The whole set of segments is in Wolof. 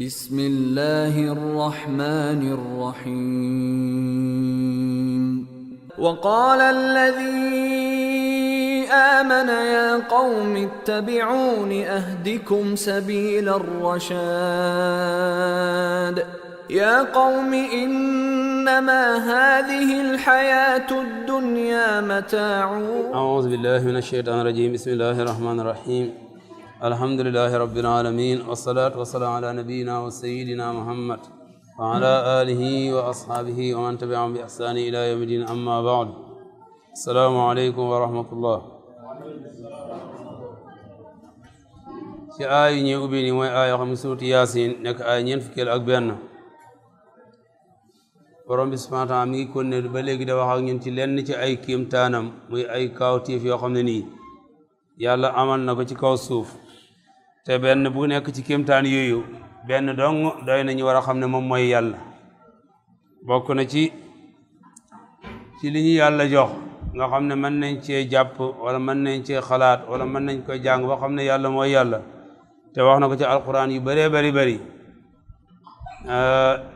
بسم الله الرحمن الرحيم وقال الذي آمن يا قوم اتبعون أهدكم سبيل الرشاد يا قوم إنما هذه الحياة الدنيا متاع. أعوذ بالله من الشيطان الرجيم. بسم الله الرحمن الرحيم. الحمد لله رب العالمين، والصلاة والسلام على نبينا وسيدنا محمد وعلى آله وأصحابه ومن تبعهم بإحسان إلى يوم الدين. أما بعد، السلام عليكم ورحمة الله. ci aay ñi ubbi ni mooy aay yoo xam ne suuratu Yaasin nekk aay ñeent fukkeel ak benn. borom bi subhaanahu wa taala mi ngi konne ba léegi da wax ak ñun ci lenn ci ay kéemtaanam muy ay kawtéef yoo xam ne nii yàlla amal na ko ci kaw suuf, te benn bu nekk ci kéemtaan yooyu benn dong doy nañu war a xam ne moom mooy yàlla. bokk na ci li ñu yàlla jox nga xam ne mën nañ cee jàpp wala mën nañ cee xalaat wala mën nañ koy jàng ba xam ne yàlla mooy yàlla, te wax na ko ci alquran yu bëree bëri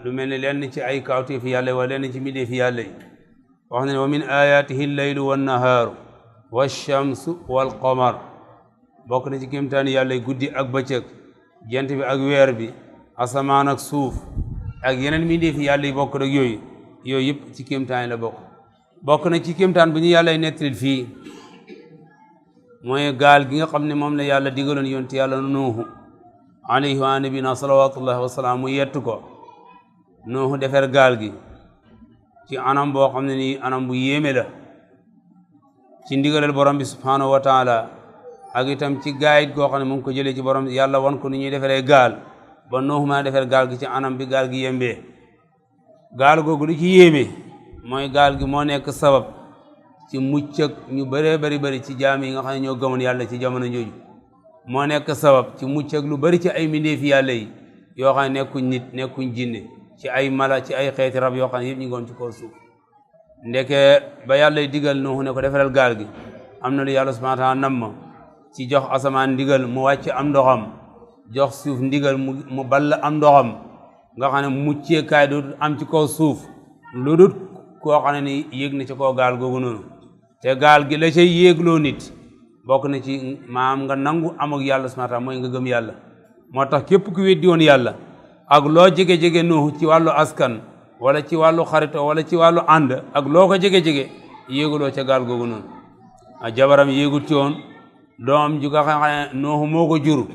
lu mel ni lenn ci ay kawtéef yàlla wala lenn ci mbindeef yàlla yi. wax na ne wa min ayatihi llaylu wannahaaru walchamsu walqamar, bokk na ci kéemtaani yàlla guddi ak bëccëg, jant bi ak weer bi, asamaan ak suuf ak yeneen mbindeef yàlla yi bokk nag yooyu yëpp ci kéemtaani la bokk na ci kéemtaan bu ñu yàlla nettalil fii mooy gaal gi nga xam ne moom la yàlla digaloon yonent yàlla Nuuhu alayhi wa nabina salawatullahi wasalaam mu yettu ko. Nuuhu defar gaal gi ci anam boo xam ne nii anam bu yéeme la, ci ndigalal borom bi subhaanahu wa taala, ak itam ci gaayit goo xam ne mu ngi ko jëlee ci borom yàlla wan ko ni ñuy defaree gaal ba Nuuhu mën a defar gaal gi ci anam bi gaal gi yembee. gaal googu lu ci yéeme mooy gaal gi moo nekk sabab ci mucc ak ñu bëree bëri ci jaam yi nga xam ne ñoo gëmoon yàlla ci jamono jooju. moo nekk sabab ci mucc ak lu bëri ci ay mbindeefi yàlla yi yoo xam ne nekkuñ nit nekkuñ jinne, ci ay mala ci ay xeeti rab yoo xam ne yëpp ñu ngi woon ci kaw suuf. ndeke ba yàlla digal Nuuhu ne ko defaral gaal gi, am na lu yàlla subhaanahu wa taala nam ma ci jox asamaan ndigal mu wàcc am ndoxam, jox suuf ndigal mu ball am ndoxam, nga xam ne muccee kaay du am ci kaw suuf lu dut koo xam ne ni yéeg na ci kaw gaal googu noonu. te gaal gi la cay yéegloo nit bokk na ci maam nga nangu am ak yàlla subhaanahu wa taala mooy nga gëm yàlla. moo tax képp ku weddi woon yàlla ak loo jege-jege Nuuhu ci wàllu askan wala ci wàllu xarito wala ci wàllu ànd ak loo ko jege-jege yéeguloo ca gaal googu noonu. jabaram yéegul ci woon, doom ju nga xam ne Nuuhu moo ko jur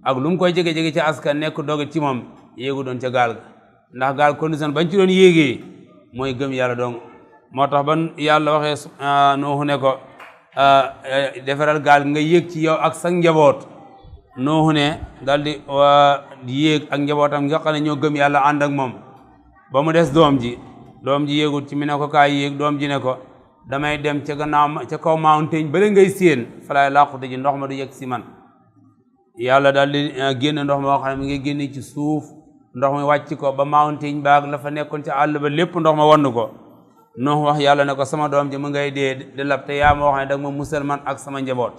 ak lu mu koy jege-jege ci askan nekk doge ci moom yéegu doon ca gaal ga, ndax gaal condition bañ ci doon yéegee mooy gëm yàlla dong. moo tax ban yàlla waxee Nuuhu ne ko defaral gaal nga yéeg ci yow ak sa njaboot, Nuuhu ne daal di yéeg ak njabootam nga xam ne ñoo gëm yàlla ànd ak moom. ba mu des doom ji yéegul ci mi ne ko kaay yéeg, doom ji ne ko damay dem ca gannaaw ca kaw mountain bële ngay séen falaay làqute ji, ndox ma du yegg si man. yàlla daal di génn ndox ma wax ne mi ngi génne ci suuf, ndox mi wàcc ko ba mountain baag la fa nekkoon ca àll ba lépp ndox ma wann ko. Nuuhu wax yàlla ne ko sama doom ji mu ngay dee di lab, te yaa ma wax ne dag ma musal man ak sama njaboot.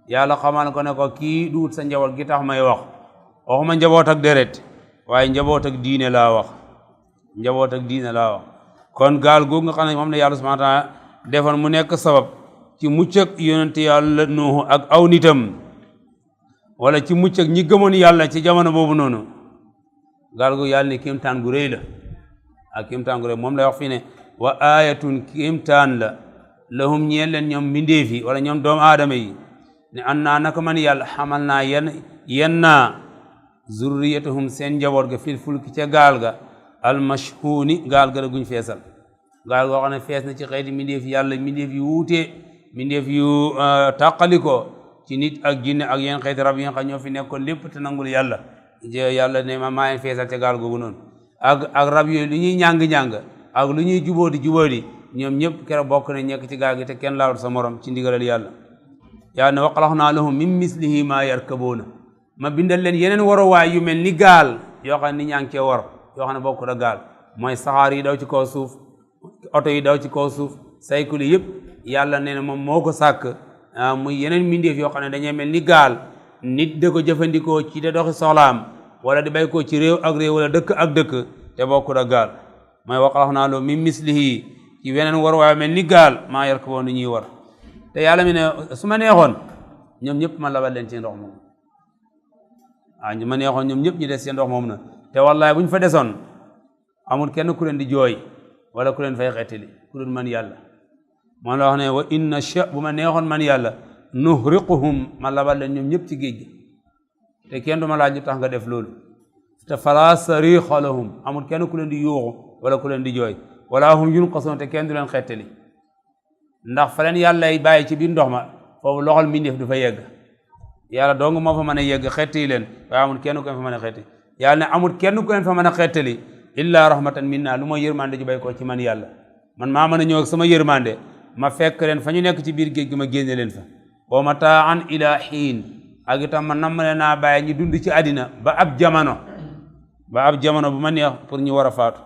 yàlla xamal ko ne ko kii duut sa njaboot gi tax may waxuma njaboot ak deret waaye njaboot ak diine laa wax. kon gaal googu nga xam ne moom la yàlla subhaanahu wa taala defoon mu nekk sabab ci mucc ak yonent yàlla Nuuhu ak aw nitam, wala ci mucc ak ñi gëmoon yàlla ci jamono boobu noonu. gaal googu yàlla ne kéemtaan gu rëy la, ak kéemtaan gu rëy moom lay wax fii ne wa aayatun kéemtaan la lahum ñeel leen ñoom mbindeefi wala ñoom doomu aadama yi ne an naa naka man yàlla xamal naa yenn naa zurriyatahum seen njaboot ga fil fulki ca gaal ga almashhuuni gaal ga la guñ feesal. gaal goo xam ne fees na ci xeeti mbindeef yàlla, mbindeef yu wuute, mbindeef yu tàqalikoo ci nit ak jinne ak yenn xeeti rab yi nga xam ñoo fi nekkoon lépp te nangul yàlla. yàlla ne maa leen feesal ca gaal googu noonu ak rab yooyu lu ñuy ñàng-ñàng ak lu ñuy jubóodi ñoom ñëpp keroog bokk na ñekk ci gaal gi te kenn laawul sa morom ci ndigalal yàlla. yàlla ne wa xalaqnaa lahum min mislihi maa yarkabuuna, ma bindal leen yeneen waruwaay yu mel ni gaal yoo xam ne ni ñaa ngi cee war, yoo xam ne bokk da gaal, mooy saxaar yi daw ci kaw suuf, oto yi daw ci kaw suuf, saykuli yëpp yàlla nee na moom moo ko sàkk muy yeneen mbindeef yoo xam ne dañuy mel ni gaal, nit da ko jëfandikoo ci de doxi soxlaam wala di bay ko ci réew ak réew wala dëkk ak dëkk te bokkul ak gaal mooy waqalaxnaa lahum min mislihi ci weneen war waaye mel ni gaal maa yarkabuun ni ñuy war te yàlla mi ne su ma neexoon ñoom ñëpp ma labal leen ci ndox moom ñu ma neexoon ñoom ñëpp ñu des ci ndox moom na te wallahi bu ñu fa desoon amul kenn ku leen di jooy wala ku leen fay xettali ku dul man yàlla moo la wax ne wa inna sha bu ma neexoon man yàlla nuhriquhum ma labal leen ñoom ñëpp ci géej gi te kenn du ma laaj lu tax nga def loolu te fala sarixa lahum amul kenn ku leen di yuuxu wala ku leen di jooy wala hum yunqasoon te kenn du leen xettali ndax fa leen yàlla y bàyyi ci biir ndox ma foofu loxol mbindeef du fa yegg yàlla dong moo fa mën a yegg xettali leen waaye amul kenn ku leen fa mën a xettali yàlla ne amul kenn ku leen fa mën a xettali illa rahmatan minna lu mooy yërmande ju bay ko ci man yàlla man maa mën a ñëw ak sama yërmande ma fekk leen fa ñu nekk ci biir géej gi ma génne leen fa wa mataan ila xiin ak itam ma namm leen naa bàyyi ñu dund ci àddina ba ab jamono bu ma neex pour ñu war a faatu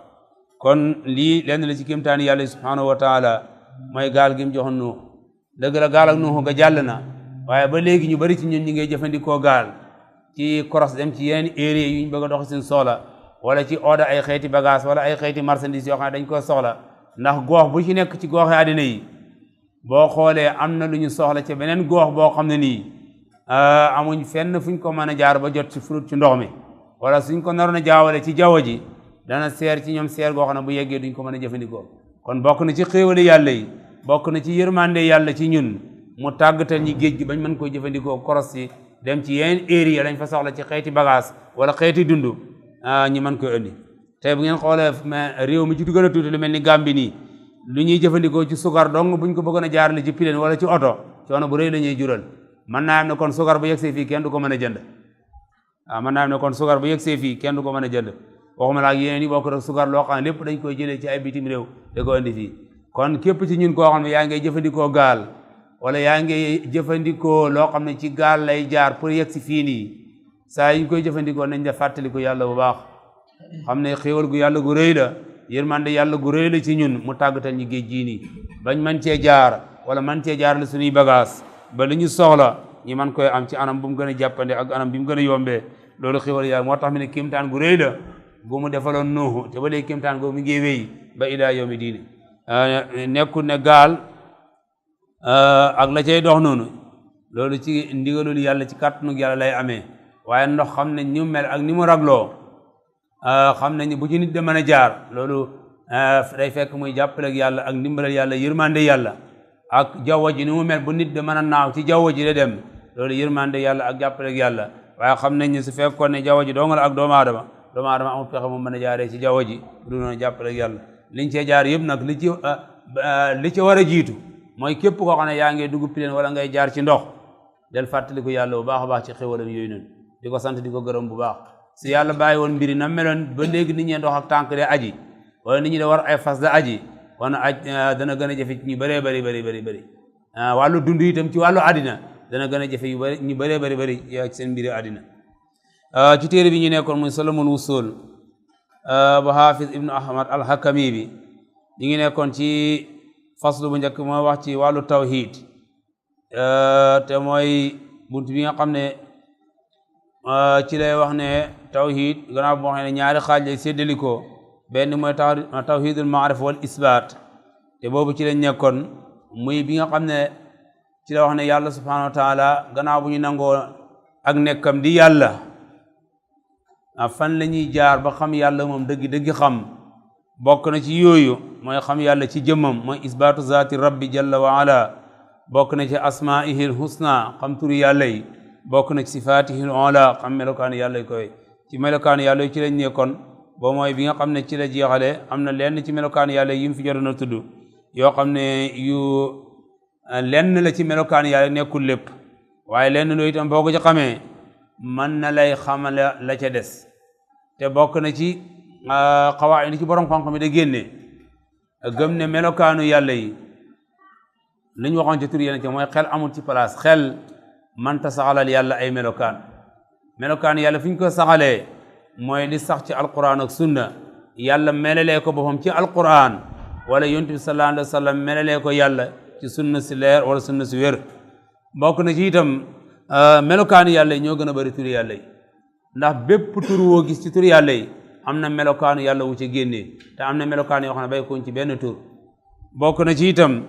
kon lii lenn la ci kéemtaani yàlla subhanahu wa taala mooy gaal gi mu joxoon Nuux dëgg la gaal ak Nuux ga jàll na waaye ba léegi ñu bari ci ñun ñi ngay jëfandikoo gaal ci koros dem ci yeneen area yu ñu bëgg a dox seen soxla wala ci oda ay xeeti bagage wala ay xeeti marchandise yoo xam ne dañ ko soxla ndax gox bu ci nekk ci goxi àddina yi boo xoolee am na lu ñu soxla ci beneen gox boo xam ne nii amuñ fenn fuñ ko mën a jaar ba jot ci furut ci ndox mi wala suñ ko naroon a jaawale ci jaww ji dana seer ci ñoom seer goo xam ne bu yeggee duñ ko mën a jëfandikoo kon bokk na ci xéewale yàlla yi bokk na ci yërmande yàlla ci ñun mu tàggatal ñi géej gi bañ mën koy jëfandikoo koros si dem ci yeneen area lañ fa soxla ci xeeti bagage wala xeeti dund ñi mën koy indi tey bu ngeen xoolee réew mi ci gën a tuuti lu mel ni Gambie nii lu ñuy jëfandikoo ci sugar dong buñ ko bëggoon a jaarale ci pileen wala ci oto coono bu rëy la ñuy jural mën naa am ne kon sugar bu yegsee fii kenn du ko mën a jënd mën naa am ne kon sugar bu yegsee fii kenn du ko mën a jënd waxuma la ak yeneen yi bokk rek sugar loo xam ne lépp dañ koy jëlee ci ay bitim réew da ko indi fii kon képp ci ñun koo xam ne yaa ngay jëfandikoo gaal wala yaa ngay jëfandikoo loo xam ne ci gaal lay jaar pour yegsi fii nii saa yi ñu koy jëfandikoo nañ da fàttaliku yàlla bu baax xam ne xéewal gu yàlla gu rëy la yërmande yàlla gu rëy la ci ñun mu tàggatal ñu géej gii nii bañ man cee jaar wala man cee jaar la suñuy bagage ba li ñu soxla ñi man koy am ci anam bu mu gën a jàppande ak anam bi mu gën a yombee loolu xéewal yàlla moo tax mi ne kéemtaan gu rëy la gu mu defaloon Nuuhu te ba léegi kéemtaan gu mi ngi wéy ba ilaa yawmi diini nekkul ne gaal ak la cay dox noonu loolu ci ndigalul yàlla ci kàttanu yàlla lay amee waaye ndox xam ne ni mu mel ak ni mu ragloo xam nañ bu ci nit de mën a jaar loolu day fekk muy jàppale ak yàlla ak ndimbalal yàlla yërmande yàlla ak jaww ji ni mu mel bu nit de mën a naaw ci jaww ji de dem loolu yërmande yàlla ak jàppale ak yàlla waaye xam nañ ne su fekkoon ne jaww ji doo nga la ak doomu aadama amul pexe mu mën a jaaree ci jaww ji du noonu jàppale ak yàlla liñ cee jaar yëpp nag li ci war a jiitu mooy képp koo xam ne yaa ngi dugg pileen wala ngay jaar ci ndox del fàttaliku yàlla bu baax a baax ci xéwalam yooyu noonu di ko sant di ko gërëm bu baax si yàlla bàyyi woon mbiri na meloon ba léegi nit ñi ndox ak tànk de aji wala nit ñi da war ay fas da aji kon dana gën a jafe ci ñu bëree bëri wàllu dund itam ci wàllu àddina dana gën a jafe yu bëri ñu bëree bëri yaa ci seen mbiri àddina ci téere bi ñu nekkoon muy Salamul Wusul bu Hafiz Ibnu Ahmad al-Hakami bi ñu ngi nekkoon ci faslu bu njëkk mooy wax ci wàllu tawhid te mooy bunt bi nga xam ne ci lay wax ne tawhid gannaaw boo xam ne ñaari xaaj lay séddalikoo benn mooy tawhidul maarifa wal isbaat te boobu ci lañ nekkoon muy bi nga xam ne ci la wax ne yàlla subhanahu wa taala gannaaw bu ñu nangoo ak nekkam di yàlla fan la ñuy jaar ba xam yàlla moom dëgg xam bokk na ci yooyu mooy xam yàlla ci jëmmam mooy isbaatu zaati rabbi jalla wa ala bokk na ci asmaihil husna xam turi yàlla yi bokk na ci sifaatihil ula xam melokaan yàlla koy ci melokaan yàlla yi ci lañ nekkoon boo mooy bi nga xam ne ci la jeexale am na lenn ci melokaan yàlla yi mu fi jotoon a tudd yoo xam ne yu lenn la ci melokaan yàlla nekkul lépp waaye lenn loolu itam boo ko ci xamee mën na lay xamale la ca des te bokk na ci xawaay ni ci borom xam-xam mi da génne gëm ne melokaanu yàlla yi li ñu waxoon ci tur yéen ci mooy xel amul ci place xel mënta saxalal yàlla ay melokaan yàlla fi ñu ko saxalee mooy li sax ci alquran ak sunna yàlla melalee ko boppam ci alquran wala yonent bi sallallahu alayhi wa sallam melalee ko yàlla ci sunna si leer wala sunna si wér bokk na ci itam melokaanu yàlla yi ñoo gën a bëri turi yàlla yi ndax bépp tur woo gis ci tur yàlla yi am na melokaanu yàlla wu ci génnee te am na melokaan yoo xam ne bay koñ ci benn tur bokk na ci itam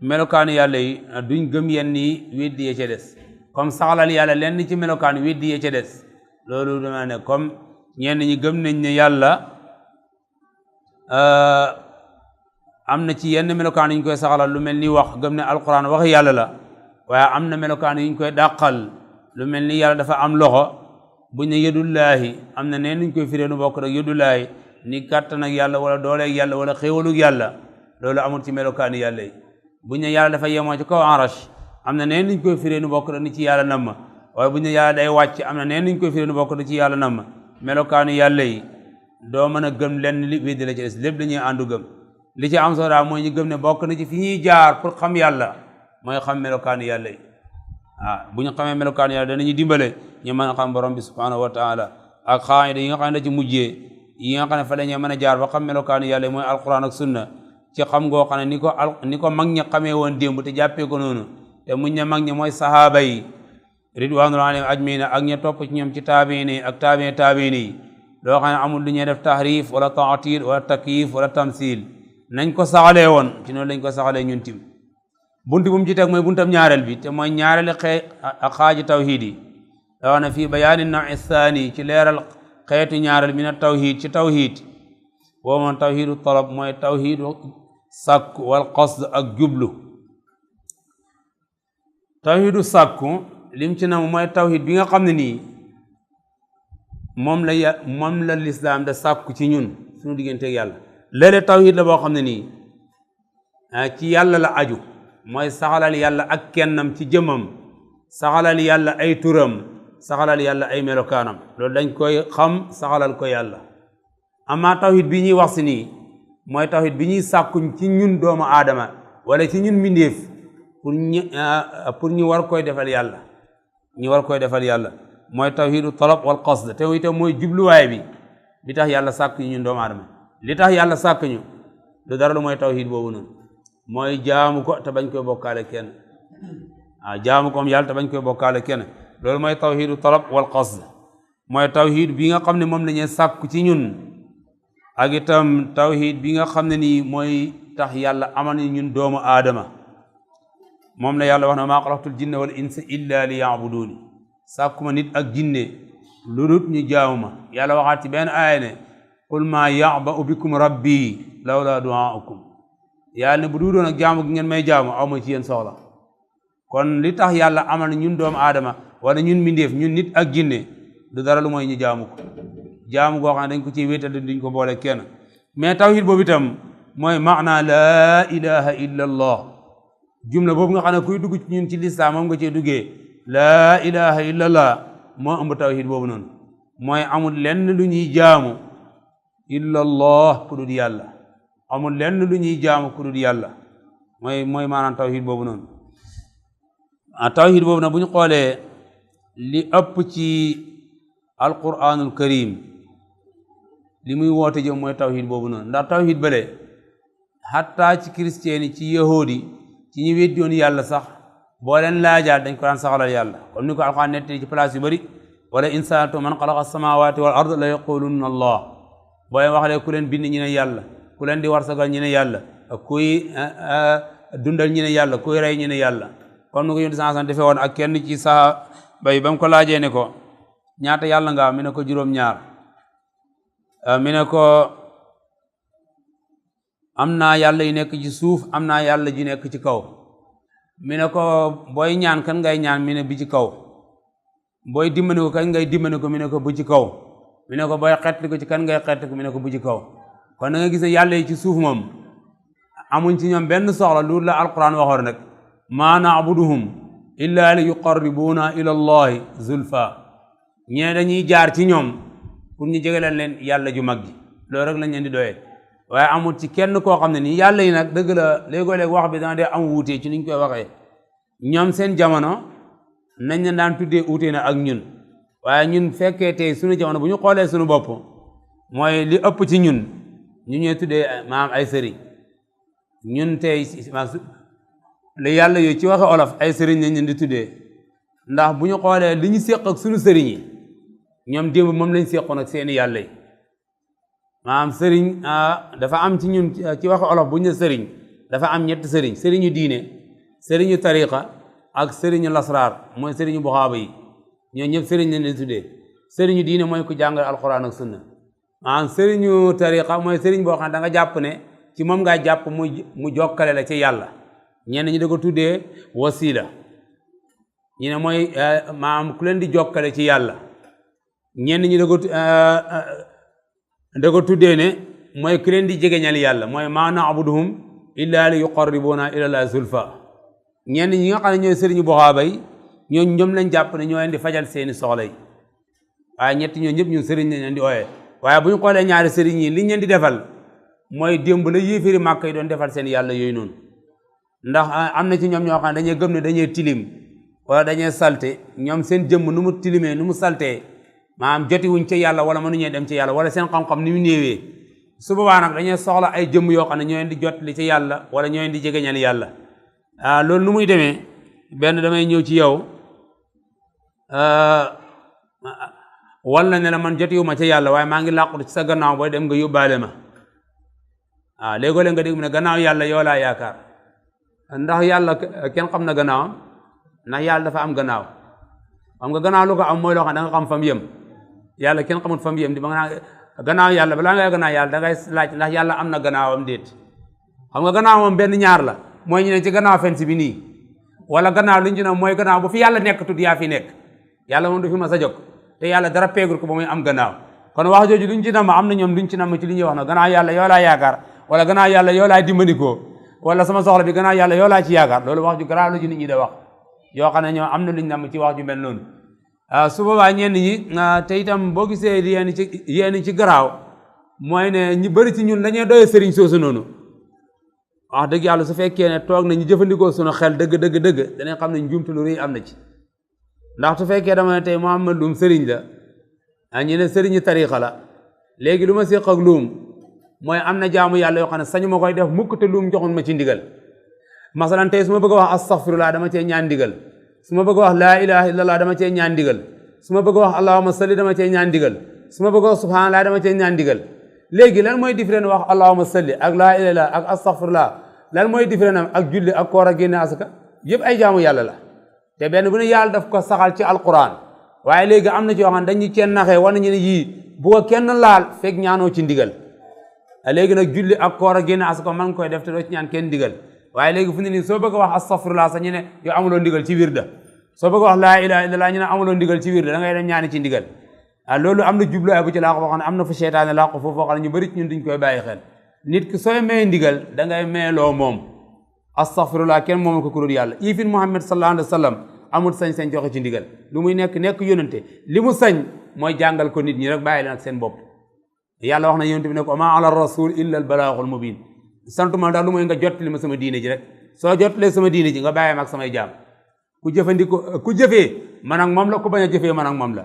melokaanu yàlla yi duñ gëm yenn yi weddi yee ca des comme saxalal yàlla lenn ci melokaan weddi yee ca des loolu dama ne comme ñenn ñi gëm nañ ne yàlla am na ci yenn melokaan yu ñu koy saxalal lu mel ni wax gëm ne alquran wax yàlla la waaye am na melokaan yu ñu koy dàqal lu mel ni yàlla dafa am loxo buñ ne yedullaahi am na neen nuñ koy firee nu bokk rek yedullaahi ni kàttan ak yàlla wala dooleeg yàlla wala xéewalug yàlla loolu amul ci melokaani yàlla yi buñ ne yàlla dafa yemoo ci kaw arash am na neen nuñ koy firee nu bokk rek ni ci yàlla nam ma waaye buñ ne yàlla day wàcc am na neen nuñ koy firee nu bokk rek ci yàlla nam ma melokaani yàlla yi doo mën a gëm lenn li weddi la ci des lépp dañuy àndu gëm li ci am solo daal mooy ñu gëm ne bokk na ci fi ñuy jaar pour xam yàlla mooy xam melokaani yàlla yi bu ñu xamee melokaani yàlla danañu dimbale ñu mën a xam borom bi subhanahu wa taala ak xaayida yi nga xam ne da ci mujjee yi nga xam ne fa dañuy mën a jaar ba xam melokaani yàlla yi mooy alquran ak sunna ci xam ngoo xam ne ni ko mag ñi xamee woon démb te jàppee ko noonu te muñ ne mag ñi mooy sahaaba yi ridwanullahi alayhim ajmaina ak ña topp ci ñoom ci taabiin yi ak taabiin yi loo xam ne amul lu ñuy def tahrif wala taatil wala takyif wala tamsil nañ ko saxalee woon ci noonu lañ ko saxalee ñun tim bunti bu mu ci teg mooy buntam ñaareel bi te mooy ñaareeli xaaji tawhid yi da wax ne fii bayaani nawi thani ci leeral xeetu ñaareel min a tawhid ci tawhid boo moom tawhidu talab mooy tawhidu sàkku wal qasd ak jublu tawhidu sàkku lim ci nam mooy tawhid bi nga xam ne nii moom la lislaam da sàkku ci ñun suñu digganteeg yàlla léeg-léeg tawhid la boo xam ne nii ci yàlla la aju mooy saxalal yàlla ak kennam ci jëmam saxalal yàlla ay turam saxalal yàlla ay melokaanam loolu dañ koy xam saxalal ko yàlla amaa tawhid bi ñuy wax si nii mooy tawhid bi ñuy sàkkuñ ci ñun doomu aadama wala ci ñun mbindéef pour ñu war koy defal yàlla mooy tawhidu talab wal qasd te itam mooy jubluwaay bi tax yàlla sàkk ñu ñun doomu aadama li tax yàlla sàkk ñu lu dara lu mooy tawhid boobu noonu mooy jaamu ko te bañ koy bokkaale kenn jaamu ko am yàlla te bañ koy bokkaale kenn loolu mooy tawhidu talab wal qasd mooy tawhid bi nga xam ne moom la ñuy sàkku ci ñun ak itam tawhid bi nga xam ne nii mooy tax yàlla amal ñun doomu aadama moom la yàlla wax ne maa xalaqtul jinna wal insa illa li yaabuduuni sàkkuma nit ak jinne lu dut ñu jaamu ma yàlla waxaat ci benn aaya ne qul maa ya'ba'u bikum rabbi lawlaa du'aa'ukum yàlla ne bu du doon ak jaamu gi ngeen may jaamu aw ma ci yéen soxla kon li tax yàlla amal ñun doomu aadama wala ñun mbindeef ñun nit ak jinne du dara lu mooy ñu jaamu ko jaamu goo xam ne dañ ko ciy wéetal duñ ko boole kenn mais tawhid boobu itam mooy maana laa ilaha illa allah jumla boobu nga xam ne kuy dugg ci ñun ci lislaam moom nga cee duggee laa ilaha illa allah moo ëmb tawhid boobu noonu mooy amul lenn lu ñuy jaamu illa allah ku dul yàlla amul lenn lu ñuy jaamu ku dul yàlla mooy maanaam tawhid boobu noonu tawhid boobu nag bu ñu xoolee li ëpp ci alquranul karim li muy woote jëm mooy tawhid boobu noonu ndax tawhid bële xatta ci chrétien yi ci yahudi ci ñu weddoon yàlla sax boo leen laajaat dañ ko daan saxalal yàlla comme ni ko alquran nettali ci place yu bëri wala in saaltum man xalaqa samawati wal ard la yaqulunna allah boo leen waxalee ku leen bind ñu ne yàlla ku leen di warsagal ñu ne yàlla kuy dundal ñu ne yàlla kuy rey ñu ne yàlla comme ni ko yonent sallallahu alayhi wasallam defee woon ak kenn ci sahaaba yi ba mu ko laajee ne ko ñaata yàlla nga mi ne ko juróom-ñaar mi ne ko am naa yàlla yu nekk ci suuf am naa yàlla ji nekk ci kaw mi ne ko booy ñaan kan ngay ñaan mi ne bi ci kaw booy dimbali ko kan ngay dimbali ko mi ne ko bu ci kaw mi ne ko booy xettali ko ci kan ngay xettali ko mi ne ko bu ci kaw kon da nga gis ne yàlla yi ci suuf moom amuñ ci ñoom benn soxla loolu la alquran waxoon nag maa na'buduhum illa li yuqarribuna ila allahi zulfa ñee dañuy jaar ci ñoom pour ñu jegeleen leen yàlla ju mag ji loolu rek lañ leen di doyee waaye amul ci kenn koo xam ne nii yàlla yi nag dëgg la léegoo-léeg wax bi dana dee am wuutee ci niñ koy waxee ñoom seen jamono nañ leen daan tuddee uutee na ak ñun waaye ñun fekkee tey suñu jamono bu ñu xoolee suñu bopp mooy li ëpp ci ñun ñu ñuy tuddee maam ay sëriñ ñun tey li yàlla yooyu ci waxe olof ay sëriñ lañ leen di tuddee ndax bu ñu xoolee li ñu séq ak suñu sëriñ yi ñoom démb moom lañ seqoon ak seeni yàlla yi maanaam sëriñ dafa am ci ñun ci waxu olof bu ñu ne sëriñ dafa am ñetti sëriñ sëriñu diine sëriñu tariqa ak sëriñu lasraar mooy sëriñu buxaaba yi ñoo ñëpp sëriñ lañ leen tuddee sëriñu diine mooy ku jàngal alquran ak sunna maanaam sëriñu tariqa mooy sëriñ boo xam ne da nga jàpp ne ci moom ngaa jàpp mu jokkale la ci yàlla ñenn ñi da ko tuddee wasila ñu ne mooy maanaam ku leen di jokkale ci yàlla ñenn ñi da ko tuddee ne mooy ku leen di jegeñal yàlla mooy ma na'buduhum illa li yuqarribuna ila la zulfa ñenn ñi nga xam ne ñooy sëriñu buxaaba yi ñoom lañ jàpp ne ñoo leen di fajal seeni soxla yi waaye ñetti ñoo ñëpp ñun sëriñ lañ leen di ooyee waaye bu ñu xoolee ñaari sëriñ yi liñ leen di defal mooy démb la yéeféeri màkk yi doon defal seen yàlla yooyu noonu ndax am na ci ñoom ñoo xam ne dañuy gëm ne dañuy tilim wala dañuy salte ñoom seen jëmm nu mu tilimee nu mu saltee maanaam jotiwuñ ci yàlla wala mënuñee dem ci yàlla wala seen xam-xam ni mu néewee su boobaa nag dañuy soxla ay jëmm yoo xam ne ñoo leen di jot li ci yàlla wala ñoo leen di jegeñal yàlla loolu nu muy demee benn damay ñëw ci yow wala ne la man jotiwuma ci yàlla waaye maa ngi làqutu ci sa gannaaw booy dem nga yóbbaale ma léegoo-leen nga dégg mu ne gannaaw yàlla yoo laa yaakaar ndax yàlla kenn xam na gannaawam ndax yàlla dafa am gannaaw xam nga gannaaw lu ko am mooy loo xam ne da nga xam fam yëm yàlla kenn xamut fam yëm di ba nga gannaaw yàlla balaa ngay gannaaw yàlla da ngay laaj ndax yàlla am na gannaawam déet xam nga gannaawam benn ñaar la mooy ñu ne ci gannaaw fenn si bi nii wala gannaaw li ñu ci ne mooy gannaaw bu fi yàlla nekk tut yaa fi nekk yàlla moom du fi ma sa jóg te yàlla dara peegul ko ba muy am gannaaw kon wax jooju luñ ci nam am na ñoom luñ ci nam ci li ñuy wax na gannaaw yàlla yoo laa yaakaar wala gannaaw yàlla yoo laa dimbandikoo wala sama soxla bi gannaaw yàlla yoo laa ci yaakaar loolu wax ju garaaw la ci nit ñi da wax yoo xam ne ñoom am na luñ nam ci wax ju mel noonu su boobaa ñenn ñi te itam boo gisee yéen ci garaaw mooy ne ñu bëri ci ñun dañuy doye sëriñ soosu noonu wax dëgg yàlla su fekkee ne toog na ñu jëfandikoo sunu xel dëgg danañ xam ne njuumte lu rëy am na ci ndax su fekkee dama ne tey Muhammad Loum sëriñ la ñu ne sëriñu tariqa la léegi lu ma séq ak Loum mooy am na jaamu yàlla yoo xam ne sañu ma koy def mukk te Loum joxoon ma ci ndigal masalan tey su ma bëgg a wax astaghfirullah dama cee ñaan ndigal su ma bëgg a wax laa ilaha illallah dama cee ñaan ndigal su ma bëgg a wax allahumma salli dama cee ñaan ndigal su ma bëgg a wax subhanallah dama cee ñaan ndigal léegi lan mooy différent wax allahumma salli ak laa ilaha illallah ak astaghfirullah lan mooy différent ak julli ak koor ak génne asaka yëpp ay jaamu yàlla la te benn bu ne yàlla daf ko saxal ci alquran waaye léegi am na ci yoo xam ne dañu kenn naxee war nañu ne yii bu ko kenn laal fekk ñaanoo ci ndigal léegi nag julli ak koor ak génne asaka man koy def te doo ci ñaan kenn ndigal waaye léegi fu ne nii soo bëgg a wax astaghfirullah sax ñu ne yow amuloo ndigal ci wirda soo bëgg a wax laa ilaha illallah ñu ne amuloo ndigal ci wirda da ngay dem ñaani ci ndigal loolu am na jubluwaay bu ci laa ko boo xam ne am na fu seytaane laa ko foofu xam ne ñu bëri ci ñun duñ koy bàyyi xel nit ki sooy may ndigal da ngay mayloo moom astaghfirullah kenn moom ko kuréel yàlla ifin Muhammad sallallahu alayhi wa sallam amul sañ-sañ joxe ci ndigal lu muy nekk yónante li mu sañ mooy jàngal ko nit ñi rek bàyyi leen ak seen bopp yàlla wax na yónante bi ne ko ma ala rasul illa al balaagul mubin santuma ndax lu mooy nga jottali ma sama diine ji rek soo jottalee sama diine ji nga bàyyi ma ak samay jaam ku jëfee man ak moom la ku bañ a jëfee man ak moom la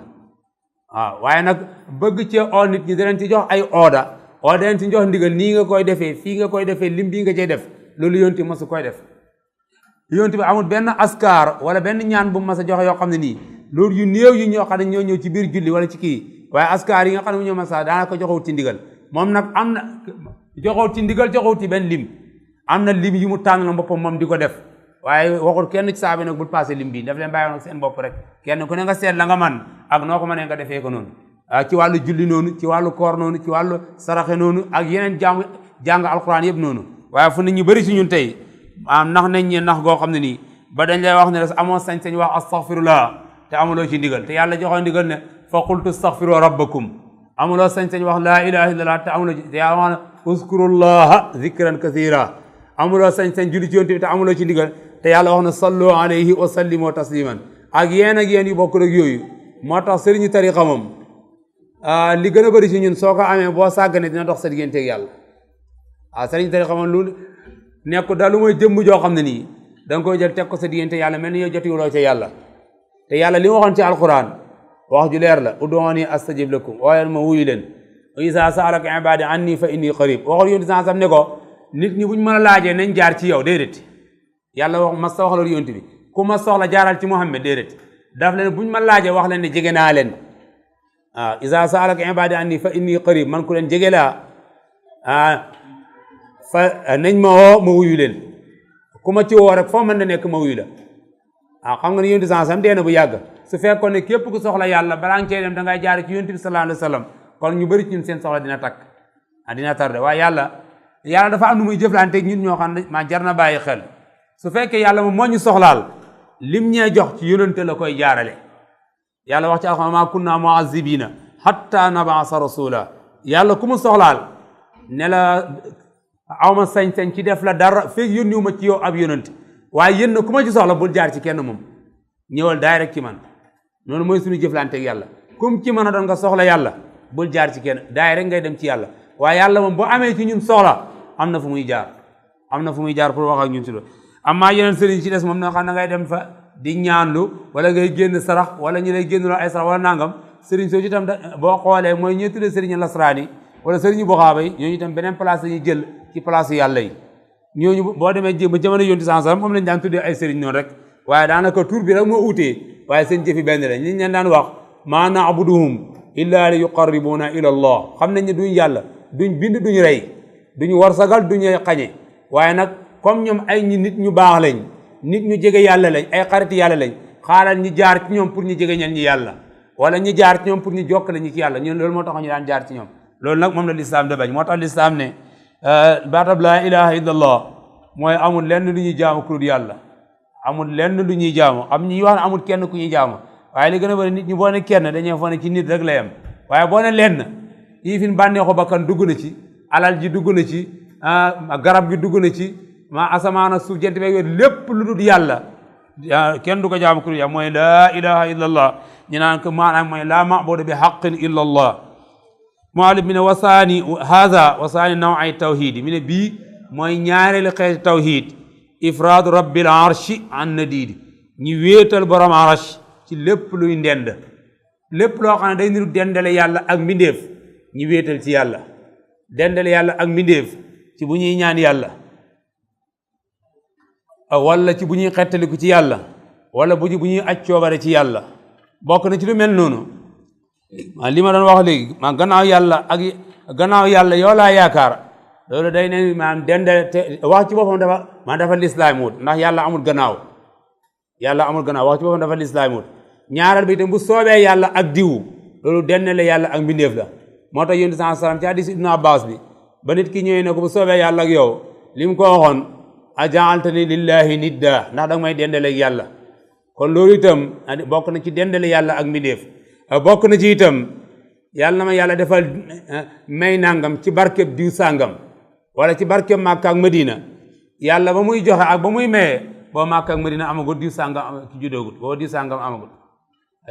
waaw waaye nag bëgg ci oo nit ñi danañ ci jox ay ooda danañ ci jox ndigal nii nga koy defee fii nga koy defee lim bii nga cay def loolu yónti masu koy def yónti bi amul benn askar wala benn ñaan bu mas a joxe yoo xam ne nii loolu yu néew yu ñoo xam ne ñoo ñëw ci biir julli wala ci kii waaye askar yi nga xam ne ñoo mas a daana ko joxewut ci ndigal moom nag am na joxewut ci ndigal joxewut ci benn lim am na lim yu mu tànn la boppam moom di ko def waaye waxul kenn ci saabi nag bul passé lim bi daf leen bàyyi woon seen bopp rek kenn ku ne nga seet la nga man ak noo ko mënee nga defee ko noonu ci wàllu julli noonu ci wàllu koor noonu ci wàllu saraxe noonu ak yeneen jàng alquran yëpp noonu waaye fu nit ñu bëri si ñun tey nax nañ ñe nax goo xam ne nii ba dañ lay wax ne rek amoo sañ-sañ wax astaghfirullah te amuloo ci ndigal te yàlla joxoon ndigal ne fa qultu astaghfiru rabbakum amuloo sañ-sañ wax laa ilaha illallah te amuloo ci te yàlla wax ne uzkurullaha zikran kathira amuloo sañ-sañ julli ci yonent bi te amuloo ci ndigal te yàlla wax na sallu alayhi wa sallimu tasliman ak yéen yu bokk rek yooyu moo tax sëriñu tariqa moom li gën a bëri si ñun soo ko amee boo sàggane dina dox sa digganteeg yàlla sëriñu tariqa moom lu nekk daal lu mooy jëmm joo xam ne nii da nga koy jël teg ko sa diggante yàlla mel ni yow jotiwuloo ca yàlla te yàlla li waxoon ci alquran wax ju leer la ud'uuni astajib lakum waaye ma wuyu leen wa izaa sa'alaka ibaadi anni fa inni qarib waxul yonti sam ne ko nit ñi buñ mën a laajee nañ jaar ci yow déedéet yàlla wax mas ta wax loolu yonti bi ku ma soxla jaaral ci Muhammad déedéet daf leen buñ ma laajee wax leen ne jege naa leen iza saalaka ibadi anni fa inni qarib man ku leen jege laa fa nañ ma woo ma wuyu leen ku ma ci woo rek foo mën na nekk ma wuyu la xam nga ne yonent bi sam dee na bu yàgg su fekkoon ne képp ku soxla yàlla balaa nga cee dem da ngay jaar ci yonent bi sallallahu alayhi wa sallam kon ñu bëri ci ñun seen soxla dina takk dina tardé waaye yàlla dafa am nu muy jëflanteeg ñun ñoo xam ne maa jar na bàyyi xel su fekkee yàlla moom moo ñu soxlaal lim ñee jox ci yonente la koy jaarale yàlla wax ci alxuraan maa kunna mu'azzibina hatta nab'asa rasula yàlla ku mu soxlaal ne la awma sañ-sañ ci def la dara feeg yónniwu ma ci yow ab yonente waaye yéen na ku ma ci soxla bul jaar ci kenn moom ñëwal direct ci man noonu mooy suñu jëflanteeg yàlla kum ci mën a doon nga soxla yàlla bul jaar ci kenn direct ngay dem ci yàlla waaye yàlla moom boo amee ci ñun soxla am na fu muy jaar pour wax ak ñun si loolu amaa yeneen sëriñ ci des moom na xam na ngay dem fa di ñaanlu wala ngay génn sarax wala ñu lay génn loo ay sarax wala nangam sëriñ soo ci itam boo xoolee mooy ñuy tuddee sëriñ lasraani wala sëriñu boxaaba yi ñooñu itam beneen place lañuy jël ci place yàlla yi ñooñu boo demee ba jamono yonti sansam moom lañ daan tuddee ay sëriñ noonu rek waaye daanaka tur bi rek moo utee waaye seen jëfi benn lañ liñ leen daan wax maa na'buduhum illa li yuqarribuna ila allah xam nañ ne duñ yàlla duñ bind duñ rey duñu war sagal duñu xañe waaye nag comme ñoom ay nit ñu baax lañ nit ñu jege yàlla lañ ay xarit yàlla lañ xaaral ñi jaar ci ñoom pour ñu jege ñan ñi yàlla wala ñi jaar ci ñoom pour ñu jokkale ñi ci yàlla ñun loolu moo tax ñu daan jaar ci ñoom loolu nag moom la lislaam da bañ moo tax lislaam ne baatab laa ilaha illa allah mooy amul lenn lu ñuy jaamu ku dul yàlla amul lenn lu ñuy jaamu am ñi wax ne amul kenn ku ñuy jaamu waaye li gën a bëri nit ñi boo ne kenn dañuy foog ne ci nit rek la yem waaye boo ne lenn yii fin bànneexu bakkan dugg na ci alal ji dugg na ci garab gi dugg na ci asamaan ak suuf jant beeg lépp lu dul yàlla kenn du ko jaamu ku dul yàlla mooy laa ilaha illa allah ñu naan ko maanaam mooy laa maabuda bi haqqin illa allah muallif mi ne wasaani naway tawhid mi ne bii mooy ñaareelu xeeti tawhid ifraadu rabbil arshi an nadiidi ñi wéetal borom arsh ci lépp luy ndend lépp loo xam ne day niru dendale yàlla ak mbindeef ñi wéetal ci yàlla dendale yàlla ak mbindeef ci bu ñuy ñaan yàlla wala ci bu ñuy xettaliku ci yàlla wala bu ñuy aj coobare ci yàlla bokk na ci lu mel noonu li ma doon wax léegi gannaaw yàlla yoo laa yaakaar loolu day ne maanaam dendale te wax ci boppam dafa lislaam wut ndax yàlla amul gannaaw wax ci boppam dafa lislaam wut ñaareel bi itam bu soobee yàlla ak diw loolu dendale yàlla ak mbindeef la moo tax yonent sallallahu alayhi wasallam ci hadis ibnu abbas bi ba nit ki ñëwee ne ko bu soobee yàlla ak yow li mu ko waxoon ajaaltani lillahi nidda ndax danga may dendale ak yàlla kon loolu itam bokk na ci dendale yàlla ak mbindeef bokk na ci itam yàlla na ma yàlla defal may nangam ci barkeb diw sàngam wala ci barkeb Màkka ak Madina yàlla ba muy joxe ak ba muy maye boo Màkka ak Madina amagut diw sàngam ki juddoogut booba diw sàngam amagut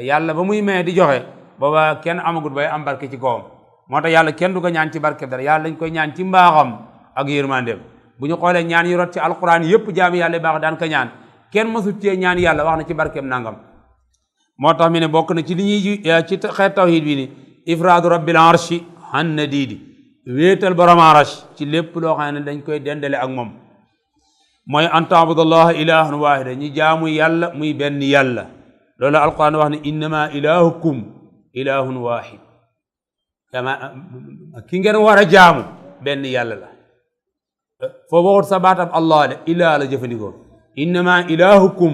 yàlla ba muy maye di joxe booba kenn amagut bay am barke ci kawam moo tax yàlla kenn du ko ñaan ci barkeb dara yàlla dañ koy ñaan ci mbaaxam ak yërmandeem bu ñu xoolee ñaan yi rot ci alquran yëpp jaami yàlla baax daan ko ñaan kenn mësut cee ñaan yàlla wax na ci barkeem nangam moo tax mi ne bokk na ci li ñuy ci xeet tawhid bi ni ifraadu rabbil arshi an nadiidi wéetal borom arsh ci lépp loo xam ne dañ koy dendale ak moom mooy an taabudallaha ilahan wahida ñi jaamu yàlla muy benn yàlla loolu alquran wax ne innama ilahukum ilahun wahid ki ngeen war a jaamu benn yàlla la foo waxut sa baatab allah de ilaa la jëfandikoo innama ilahukum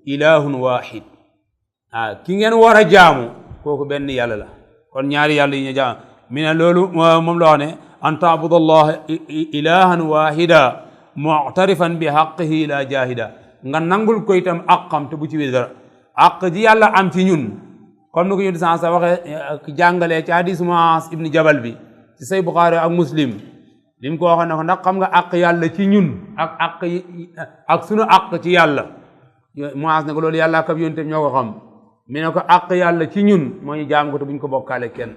ilahun wahid ki ngeen war a jaamu kooku benn yàlla la kon ñaari yàlla yi ñu jaamu mi ne loolu moom la wax ne an taabud allah ilahan wahida mu'tarifan bi haqqihi la jahida nga nangul ko itam aqam te bu ci wér dara aq ji yàlla am ci ñun comme ni ko ñu sa waxee jàngalee ci hadis Muaz ibn Jabal bi ci say Bukhari ak Muslim li mu ko waxoon ne ko ndax xam nga àq yàlla ci ñun ak sunu àq ci yàlla Muaz ne ko loolu yàlla ak yonentam ñoo ko xam mi ne ko àq yàlla ci ñun moo ñu jaam ko te buñ ko bokkaale kenn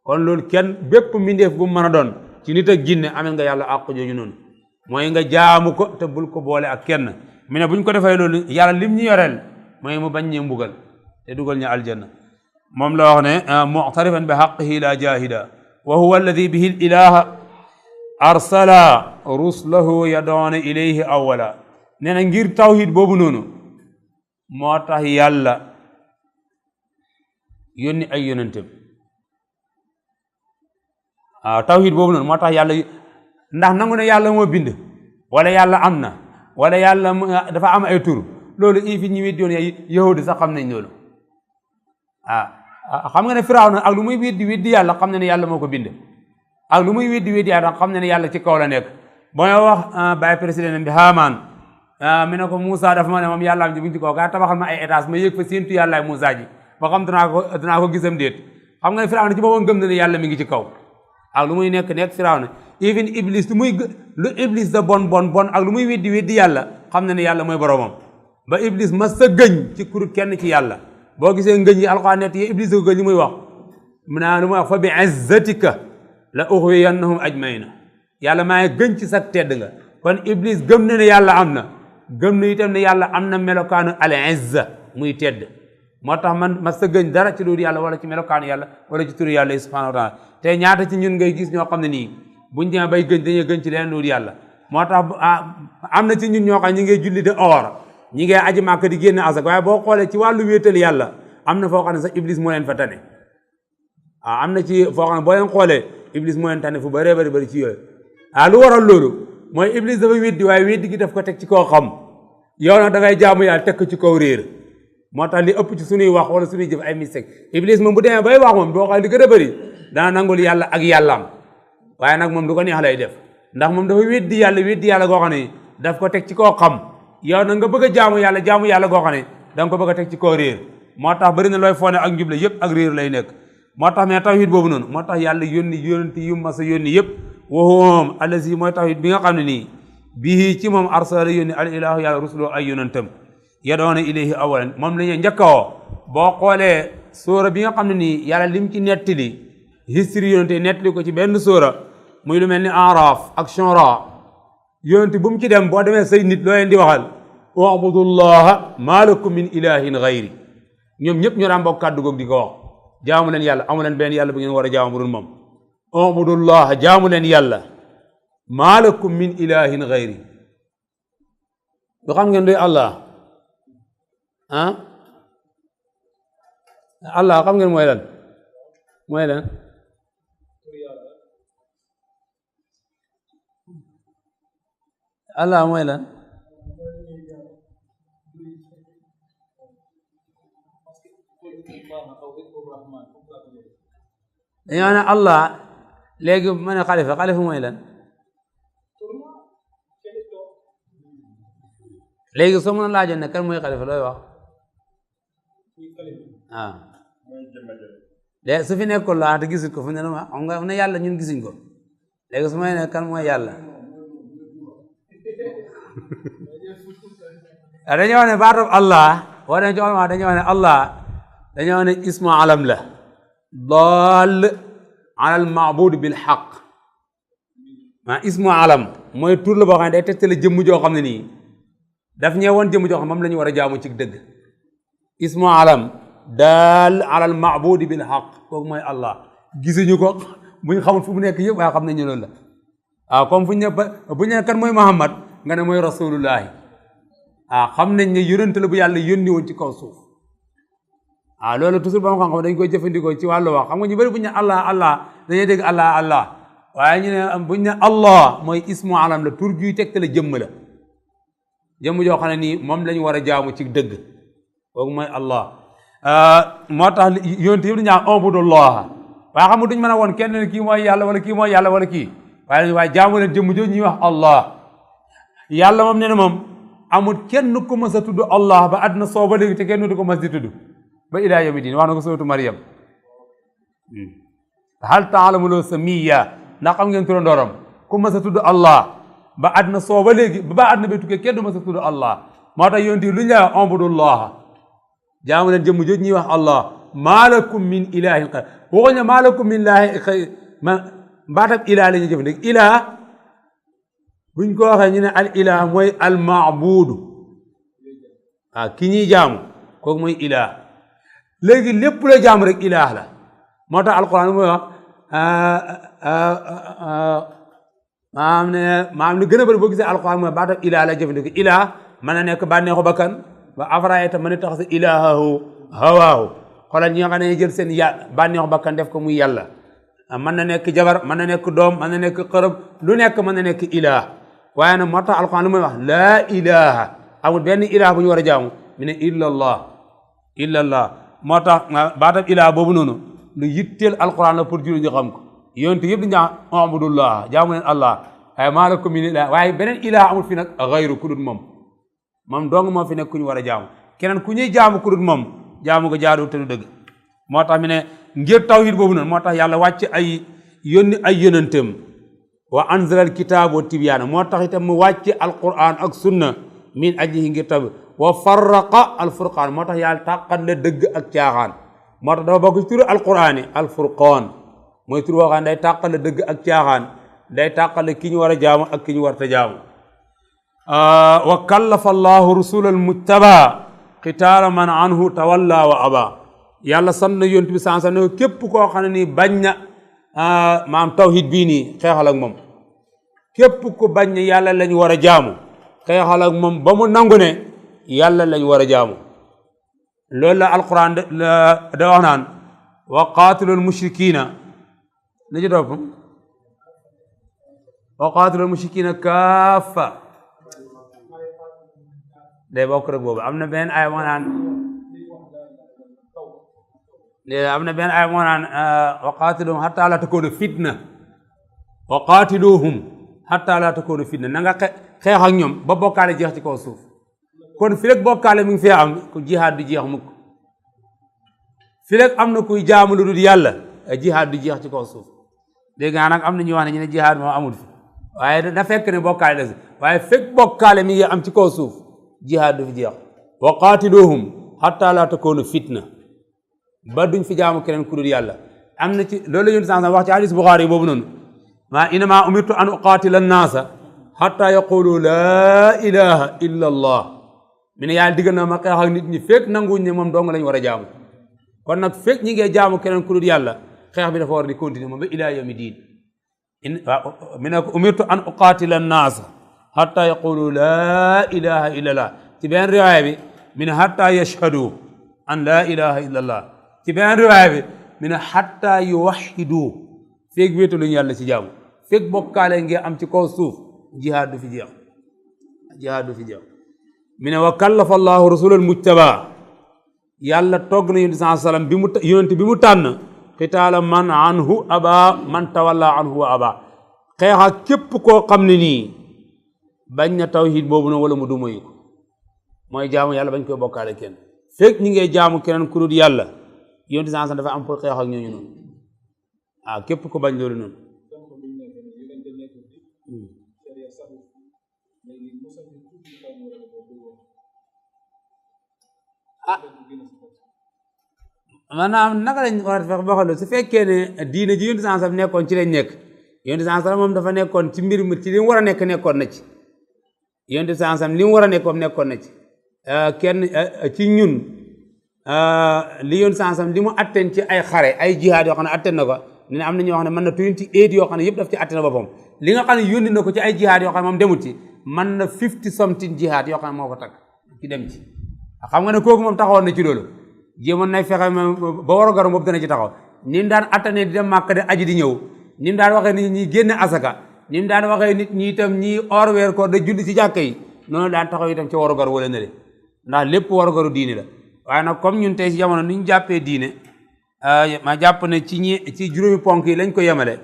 kon loolu kenn bépp mbindeef bu mu mën a doon ci nit ak jinne amel nga yàlla àq jooju noonu mooy nga jaamu ko te bul ko boole ak kenn mi ne buñ ko defee loolu yàlla lim ñu yoreel mooy mu bañ ñee mbugal te dugal ñu aljanna moom la wax ne mu'tarifan bi haqqihi la jahida wa huwa alladi bihi al ilaha arsala ruslahu yadoona ilayhi awwala nee na ngir tawhid boobu noonu moo tax yàlla yónni ay yonentam tawhid boobu noonu moo tax yàlla ndax nangu ne yàlla moo bind wala yàlla am na wala yàlla dafa am ay tur loolu fi ñu weddi woon yahudi sax xam nañ loolu xam nga ne Firawna ak lu muy weddi yàlla xam na ne yàlla moo ko bind ak lu muy weddi yàlla xam na ne yàlla ci kaw la nekk booy wax bàyyi président bi Haamaan mi ne ko Moussa dafa ma ne moom yàlla am ji bu ñu ci kaw gaa tabaxal ma ay étage ma yëg fa séentu yàllaay Moussa ji ba xam danaa ko gisam déet xam nga ne Firawna ci boppam gëm na ne yàlla mi ngi ci kaw ak lu muy nekk Firawna even Iblis lu Iblis da bon ak lu muy weddi yàlla xam na ne yàlla mooy boromam ba Iblis ma sa gëñ ci kurut kenn ci yàlla boo gisee ngëñ yi alxuraan net yi Iblis ko gëñ li muy wax mu naa lu muy wax fa bi izzatika la ughwiyannahum ajmaina yàlla maa ngi gëñ ci sa tedd nga kon Iblis gëm na ne yàlla am na gëm na itam ne yàlla am na melokaanu al izza muy tedd moo tax man ma sa gëñ dara ci loolu yàlla wala ci melokaanu yàlla wala ci turu yàlla yi subhanahu wa taala te ñaata ci ñun ngay gis ñoo xam ne nii buñ demee bay gëñ dañuy gëñ ci leen loolu yàlla moo tax am na ci ñun ñoo xam ñi ngay julli de or ñi ngay aji màkk di génn asak waaye boo xoolee ci wàllu wéetal yàlla am na foo xam ne sax Iblis moo leen fa tane am na ci foo xam ne boo leen xoolee Iblis moo leen tane fu bëree bëri ci yooyu lu waral loolu mooy Iblis dafa weddi waaye weddi gi daf ko teg ci kaw xam yow nag da ngay jaamu yàlla teg ko ci kaw réer moo tax li ëpp ci suñuy wax wala suñuy jëf ay mistake Iblis moom bu demee bay wax moom boo xam li gën a bëri dana nangul yàlla ak yàllaam waaye nag moom du ko neex lay def ndax moom dafa weddi yàlla goo xam ne daf ko teg ci kaw xam yow nag nga bëgg a jaamu yàlla goo xam ne da nga ko bëgg a teg ci kaw réer moo tax bëri na looy foone ak njub la yëpp ak réer lay nekk moo tax mais tawhid boobu noonu moo tax yàlla yónni yu mas a yónni yëpp waxoom allazi mooy tawhid bi nga xam ne nii bii ci moom arsala yónni al ilahu yàlla rusuloo ay yonantam yadoona ilayhi awalan moom la ñuy njëkk a woo boo xoolee sóora bi nga xam ne nii yàlla lim ci nettali history yonante nettali ko ci benn sóora muy lu mel ni Araf ak Shura yonante bu mu ci dem boo demee say nit loo leen di waxal ubudullaha ma lakum min ilahin gayri ñoom ñëpp ñoo daan bokk kàddu goog di ko wax jaamu leen yàlla amu leen benn yàlla bu ngeen war a jaamu bu dul moom ubudullaha jaamu leen yàlla ma lakum min ilahin gayri du xam ngeen doy Allah Allah xam ngeen mooy lan Allah mooy lan dañoo ne Allah léegi ma ne xalifa mooy lan léegi soo mën a laajoon ne kan mooy xalifa looy wax léegi su fi nekkul laa te gisul ko fu ne ma xam nga ne yàlla ñun gisuñ ko léegi su may ne kan mooy yàlla dañoo wax ne baatab Allah woo den ci olma dañoo wax ne Allah dañoo wax ne ismu alam la daal ala al maabud bil xaq ismu alam mooy tur la boo xam ne day tegtale jëmm joo xam ne nii daf ñee woon jëmm joo xam ne moom la ñu war a jaamu ci dëgg ismu alam daal ala al maabud bil xaq kooku mooy Allah gisuñu ko buñ xamul fu mu nekk yëpp waaye xam nañu loolu la comme buñ ne kan mooy Muhammad nga ne mooy rasulullahi xam nañ ne yonent la bu yàlla yónni woon ci kaw suuf loolu toujours ba xam-xam dañ koy jëfandikoo ci wàllu wax xam nga ñu bëri buñ ne Allah dañuy dégg Allah waaye ñu ne buñ ne Allah mooy ismu alam la tur juy tegtale jëmm la jëmm joo xam ne nii moom lañu war a jaamu ci dëgg kooku mooy Allah moo tax yonent yëpp dañu naan ubudullah waaye xam nga duñ mën a woon kenn ne kii mooy yàlla wala kii mooy yàlla wala kii waaye jaamu leen jëmm jooju ñuy wax Allah yàlla moom nee na moom amul kenn ko mas a tudd Allah ba àdduna soo ba léegi te kenn du ko mas di tudd ba ilaa yawmi diin wax na ko suratu Maryam hal taalamu lahu samiyya ndax xam ngeen turandooram ku mas a tudd Allah ba àdduna soo ba léegi ba àdduna bi tukkee kenn du mas a tudd Allah moo tax yonent yi lu ñu lay wax ubudullah jaamu leen jëmm jooju ñuy wax Allah maa lakum min ilahin xayr waxuñ ne maa lakum min ilahin xayr mbaatab ilah la ñuy jëfandikoo ilah buñ ko waxee ñu ne al ilah mooy al maabudu ki ñuy jaamu kooku mooy ilah léegi lépp la jaamu rek ilah la moo tax alquran mooy wax maam lu gën a bëri boo gisee alquran mooy baatab ilah la jëfandikoo ilah mën a nekk bànneexu bakkan ba afaraayta man ittaxasa ilaahahu hawaahu xoolal ñi nga xam ne jël seen bànneexu bakkan def ko muy yàlla mën na nekk jabar mën na nekk doom mën na nekk xërëm lu nekk mën na nekk ilaah waaye nag moo tax alquran lu muy wax laa ilaha amul benn ilaah bu ñu war a jaamu mi ne illallah moo tax baatab ilaah boobu noonu lu yitteel alquran la pour jullit ñu xam ko yonent yëpp di ñaan abudullah jaamu leen allah waaye maa lakum min ilaah waaye beneen ilaah amul fi nag xayru ku dul moom dong moo fi nekk ku ñu war a jaamu keneen ku ñuy jaamu ku dul moom jaamu ko jaadu te du dëgg moo tax mi ne ngir tawhid boobu noonu moo tax yàlla wàcc yónni ay yonentam wa anzalal kitaab wa tibyaana moo tax itam mu wàcc alquran ak sunna min ajlihi ngir taw wa farraqa alfurqaan moo tax yàlla tàqat la dëgg ak caaxaan moo tax dafa bokk ci turu alquran yi alfurqaan mooy tur boo xam ne day tàqat la dëgg ak caaxaan day tàqat la ki ñu war a jaamu ak ki ñu war ta jaamu wa kallafa allahu rusulal mujtaba qitaala man anhu tawalla wa aba yàlla sant na yonent bi sansa ne képp koo xam ne nii bañ na maam tawhid bii nii xeexal ak moom képp ku bañ ne yàlla lañ war a jaamu xeexal ak moom ba mu nangu ne yàlla lañ war a jaamu loolu la alquran da wax naan wa qaatilul mushrikiina na ci topp wa qaatilul mushrikiina kaafa day bokk rek boobu am na benn ay moo naan wa qaatiluhum hatta la takuna fitna wa qaatiluhum hatta la takuna fitna na nga xeex ak ñoom ba bokkaale jeex ci kaw suuf kon fi rek bokkaale mi ngi fee am ku jihaad du jeex mukk fi rek am na kuy jaamu lu dul yàlla jihaad du jeex ci kaw suuf dégg nga nag am na ñuy wax ne ñu ne jihaad moom amul fi waaye da fekk ne bokkaale des waaye fekk bokkaale mi ngi am ci kaw suuf jihaad du fi jeex wa qaatiluhum hatta la takuna fitna ba duñ fi jaamu keneen ku dul yàlla am na ci loolu la yonent sallallahu alayhi wasallam wax ci hadis Buxaari yi boobu noonu innama umirtu an uqaatila annaasa hatta yaqulu laa ilaha illa allah mi ne yàlla diggal na ma xeex ak nit ñi fekk nanguñ ne moom dong lañ war a jaamu kon nag fekk ñi ngee jaamu keneen ku dul yàlla xeex bi dafa war di continuer moom ba ilaa yawmi diin mi ne umirtu an uqaatila annaasa hatta yaqulu laa ilaha illa allah ci benn riwaaya bi mi ne hatta yashhadu an laa ilaha illa allah ci benn riwaaya bi mi ne hatta yuwahidu feeg wéetu luñu yàlla ci jaamu feeg bokkaale ngeen am ci kaw suuf jihaad du fi jeex mi ne wa kallafa allahu rasulal mujtaba yàlla togg na yonent sallallahu alayhi wasallam yonent bi mu tànn qitaala man anhu aba man tawalla anhu wa aba xeexa képp koo xam ne nii bañ na tawhid boobu na wala mu du moy ko mooy jaamu yàlla bañ koy bokkaale kenn feeg ñi ngay jaamu keneen ku dul yàlla yonent sallallahu alayhi wasallam dafa am pour xeex ak ñooñu noonu képp ko bañ loolu noonu maanaam naka lañ war a fex ba xam su fekkee ne diine ji yonent sallallahu alayhi wasallam nekkoon ci lañ nekk yonent sallallahu alayhi wasallam moom dafa nekkoon ci mbir mi ci li mu war a nekk nekkoon na ci yonent sallallahu alayhi wasallam li mu war a nekkoon nekkoon na ci kenn ci ñun li yonent sallallahu alayhi wasallam li mu atten ci ay xare ay jihaad yoo xam ne atten na ko ne am na ñoo xam ne mën na 28 yoo xam ne yëpp daf ci atten na boppam li nga xam ne yónni na ko ci ay jihaad yoo xam ne moom demut ci mën na 50 something jihaad yoo xam ne moo ko takk ci dem ci xam nga ne kooku moom taxawoon na ci loolu jéemoon nay fexe ba war a garam boobu dana ci taxaw ni mu daan attane di dem Màkka de aji di ñëw ni mu daan waxee nit ñi génne asaka ni mu daan waxee nit ñi itam ñi or weer ko da julli ci jàkka yi noonu daan taxaw itam ci waru gar wala na le ndax lépp waru garu diine la waaye nag comme ñun tey si jamono ni ñu jàppee diine ma jàpp ne ci juróomi ponk yi lañ ko yemale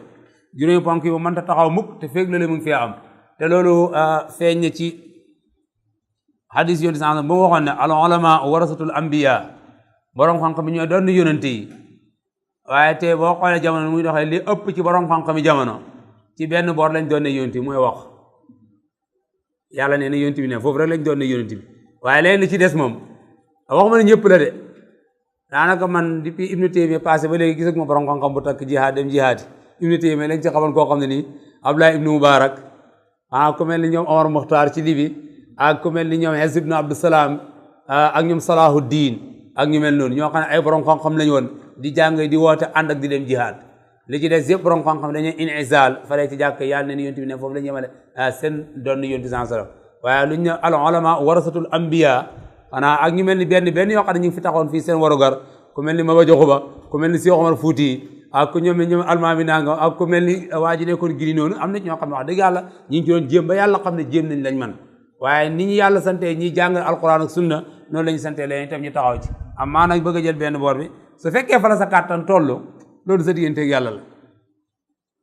juróomi ponk yi bu mënta taxaw mukk te feeg loolu mu ngi fee am te loolu feeñ na ci hadis yonent ba mu waxoon ne al ulama warasatul anbiya borom xam-xam yi ñooy doon yonent yi waaye te boo xoolee jamono muy doxee li ëpp ci borom xam-xam yi jamono ci benn boor lañ doon ne yonent yi mooy wax yàlla nee na yonent bi ne foofu rek lañ doon ne yonent bi waaye leen li ci des moom waxuma ne ñëpp la de daanaka man depuis Ibnu Taymiya passé ba léegi gisaguma borom xam-xam bu takk jihaad dem jihaadi Ibnu Taymiya lañ ci xamoon koo xam ne nii Abdullah ibnu Mubarak ku mel ni ñoom Omar Muxtaar ci Libi ak ku mel ni ñoom Izz ibnu Abdusalaam ak ñoom Salahuddin ak ñu mel noonu ñoo xam ne ay borom xam-xam lañu woon di jàng di woote ànd ak di dem jihaad li ci des yëpp borom xam-xam dañuy inizal fare ci jàkk yàlla ne ni yonent bi ne foofu la ñu yemale seen doon yonent sallallahu alayhi wasallam waaye lu ñu ne al ulama warasatul anbiya xanaa ak ñu mel ni benn yoo xam ne ñu ngi fi taxoon fii seen warugar ku mel ni Maba Jaxu Ba ku mel ni Cheikh Omar Fouti ak ko ñoom almaami nangam ak ko mel ni waa ji nekkoon giri noonu am na ñoo xam ne wax dëgg yàlla ñi ngi ci doon jéem ba yàlla xam ne jéem nañ lañ man waaye ni ñu yàlla sante ñi jàng alquran ak sunna noonu la ñu sante leen itam ñu taxaw ci amaa nag bëgg a jël benn boor bi su fekkee fa la sa kàttan toll loolu sa digganteeg yàlla la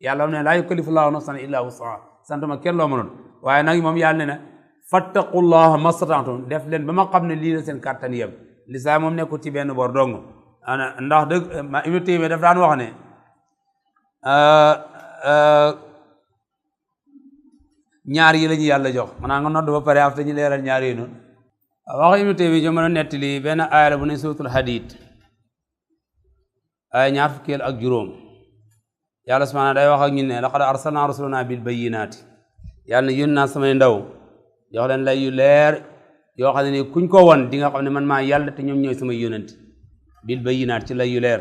yàlla ne laa yukallifu llaahu nafsan illaa wus'ahaa sant ma kenn loo mënoon waaye nag moom yàlla ne na fattaqullaha mastata'tum def leen ba ma xam ne lii la seen kàttan yem lisaa moom nekkul ci benn boor dong ndax dëgg Ibnu Taymiyya daf daan wax ne ñaar yi la ñu yàlla jox maanaam nga nodd ba pare afta ñu leeral ñaar yi noonu wax Ibnu Taymiyya mën a nettali benn aaya la bu ne suuratul Hadiid ay ñaar fukkeel ak juróom yàlla subhaanahu day wax ak ñun ne laqad arsalnaa rusulanaa bil bayyinaati yàlla ne yónni naa samay ndaw jox leen lay yu leer yoo xam ne ni kuñ ko won di nga xam ne man maa yàlla te ñoom ñooy samay yónent bil bayyinaat ci lay yu leer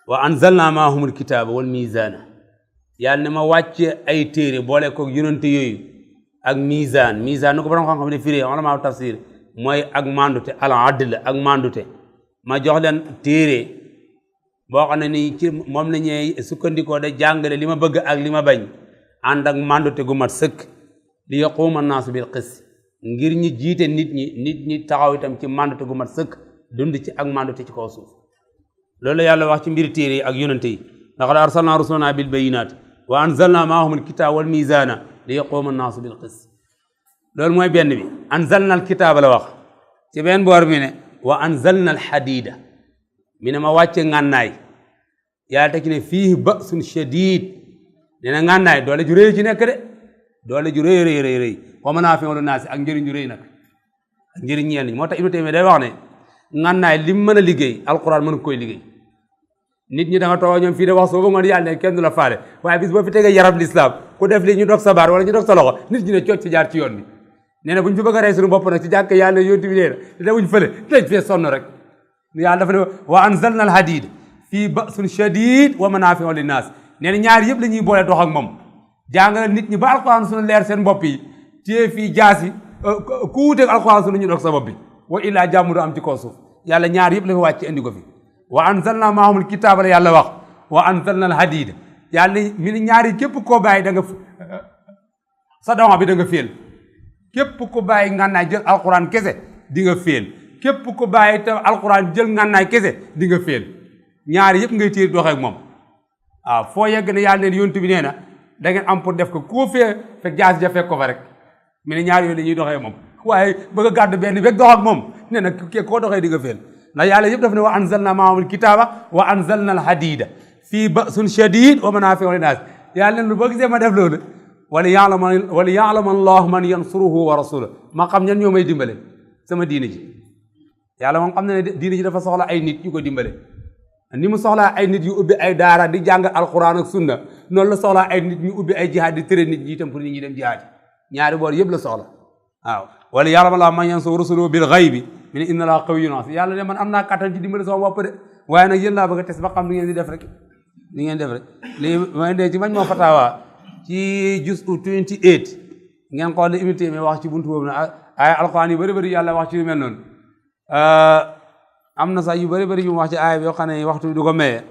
wa anzalnaa maahumul kitaaba wal miizaana yàlla ne ma wàcce ay téere boole ko yónent yooyu ak miizaan nu ko borom xam-xam ne firee wala maa tafsir mooy ak mandute al adl ak mandute ma jox leen téere boo xam ne nii ci moom la ñuy sukkandikoo de jàngale li ma bëgg ak li ma bañ ànd ak mandute gu mat sëkk li yaquuma naasu bil qist ngir ñi jiite nit ñi taxaw itam ci mandute gu mat sëkk dund ci ak mandute ci kaw suuf loolu la yàlla wax ci mbiri téere yi ak yonente yi laqad arsalnaa rusulanaa bil bayyinaati wa anzalnaa maahumul kitaaba wal miizaana li yaquuma naasu bil qist loolu mooy benn bi anzalna al kitaaba la wax ci benn boor bi ne wa anzalna al hadiida mi ne ma wàcce ngànnaay yàlla teg ci ne fiihi ba'sun shadiid nee na ngànnaay doole ju rëy ci nekk de doole ju rëy wa manaafi'u linnaasi ak njëriñ ju rëy nag ak njëriñ ñeen ñi moo tax Ibnu Taymiyya day wax ne ngànnaay lim mën a liggéey alquran mën koy liggéey nit ñi da nga toog ñoom fii de wax soo ba ngoon yàlla ne kenn du la faale waaye bis boo fi tegee yarab lislaam ku def lii ñu dog sa baar wala ñu dog sa loxo nit ñi ne cooc ci jaar ci yoon bi nee na bu ñu fi bëgg a rey suñu bopp nag ci jàkk yàlla yontu bi nee na te demuñ fële dañ fee sonn rek yàlla dafa ne wa anzalna al hadiid fii ba'sun shadiid wa manaafi'u linnaas nee na ñaar yëpp la ñuy boole dox ak moom jàngale nit ñi ba alquran suñu leer seen bopp yi téye fii jaasi ku wuteeg alquran suñu ñu dog sa bopp bi wa illaa jàmm du am ci kaw suuf yàlla ñaar yëpp la fi wàcc indi ko fi wa anzalna maahumul kitaaba la yàlla wax wa anzalna al hadiid yàlla mi ni ñaar yi képp koo bàyyi da nga sa doxa bi da nga féel képp ku bàyyi ngànnaay jël alquran kese di nga féel képp ku bàyyi te alquran jël ngànnaay kese di nga féel ñaari yëpp ngay téye doxee ak moom waaw foo yegg ne yàlla neen yontu bi nee na da ngeen am pour def ko koo fee fekk jaasi ja fekk ko fa rek mi ne ñaari yooyu la ñuy doxee moom waaye bëgg a gàddu benn fekk dox ak moom nee na koo doxee di nga féel ndax yàlla yëpp daf ne wa anzalna maahumul kitaaba wa anzalna al hadiida fii ba'sun shadiid wa manaafi'u linnaas yàlla neen lu boo gisee ma def loolu wala ya'lama allahu man yansuruhu wa rasuluhu ma xam ñan ñoo may dimbale sama diine ji yàlla moom xam na ne diine ji dafa soxla ay nit yu ko dimbale ni mu soxlaa ay nit yu ubbi ay daara di jàng alquran ak sunna noonu la soxlaa ay nit ñu ubbi ay jihaad di tere nit ñi itam pour nit ñi dem jihaad ñaari boor yëpp la soxla waaw wala ya'lamu allahu man yansuru rusuluhu bil ghaybi min inna allaha qawiyyun aziz yàlla ne man am naa kattan ci dimbale sama bopp de waaye nag yéen laa bëgg a tes ba xam li ngeen di def rek li may dee ci mañ moo fatawa ci juz'u 28 ngeen xool li Ibnu Taymiyya wax ci buntu boobu nag ay alquran yu bëri yàlla wax ci yu mel noonu am na sax yu bëri yu mu wax ci aaya bi yoo xam ne waxtu du ko maye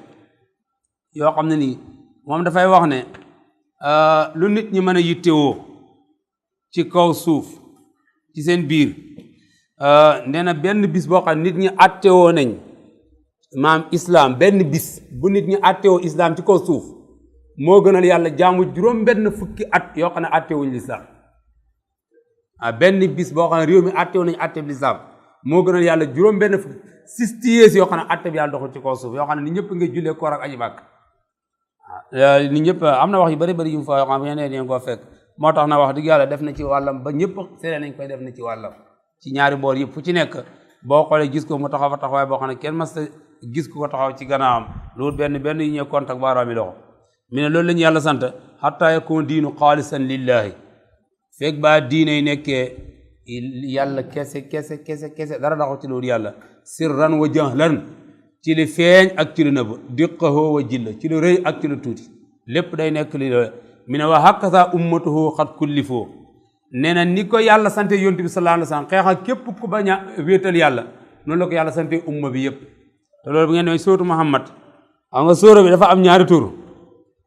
yoo xam ne nii moom dafay wax ne lu nit ñi mën a yittewoo ci kaw suuf ci seen biir nee na benn bis boo xam ne nit ñi attewoo nañ maam islam benn bis bu nit ñi attewoo islam ci kaw suuf moo gënal yàlla jaamu juróom benn fukki at yoo xam ne attewuñ lislaam benn bis boo xam ne réew mi attewoo nañ atte bi lislaam moo gënal yàlla juróom benn fukki 60 years yoo xam ne atte bi yàlla doxul ci kaw suuf yoo xam ne ni ñëpp nga jullee koor ak aji màkk ni ñëpp am na wax yu bëri yu mu fa yoo xam ne yeneen koo fekk moo tax na wax dëgg yàlla def na ci wàllam ba ñëpp seede nañ koy def na ci wàllam ci ñaari boor yëpp fu ci nekk boo xoolee gis ko mu taxaw fa taxawaay boo xam ne kenn mas gis ko taxaw ci gannaawam loolu benn yi ñëw contact baaraam yi loxo mi ne loolu la ñu yàlla sant hatta yakun diinu xaalisan lillahi fekk ba diine yi nekkee yàlla kese dara daxaw ci loolu yàlla sirran wa jahlan ci li feeñ ak ci li nëbb diqahoo wa jilla ci lu rëy ak ci lu tuuti lépp day nekk li mi ne wa hakaza ummatuhu xat kullifoo nee na ni ko yàlla sante yonent bi sallallahu alayhi wa sallam xeex ak képp ku bañ a wéetal yàlla noonu la ko yàlla sante umma bi yëpp te loolu bu ngeen demee sootu Muhammad xam nga sóora bi dafa am ñaari tur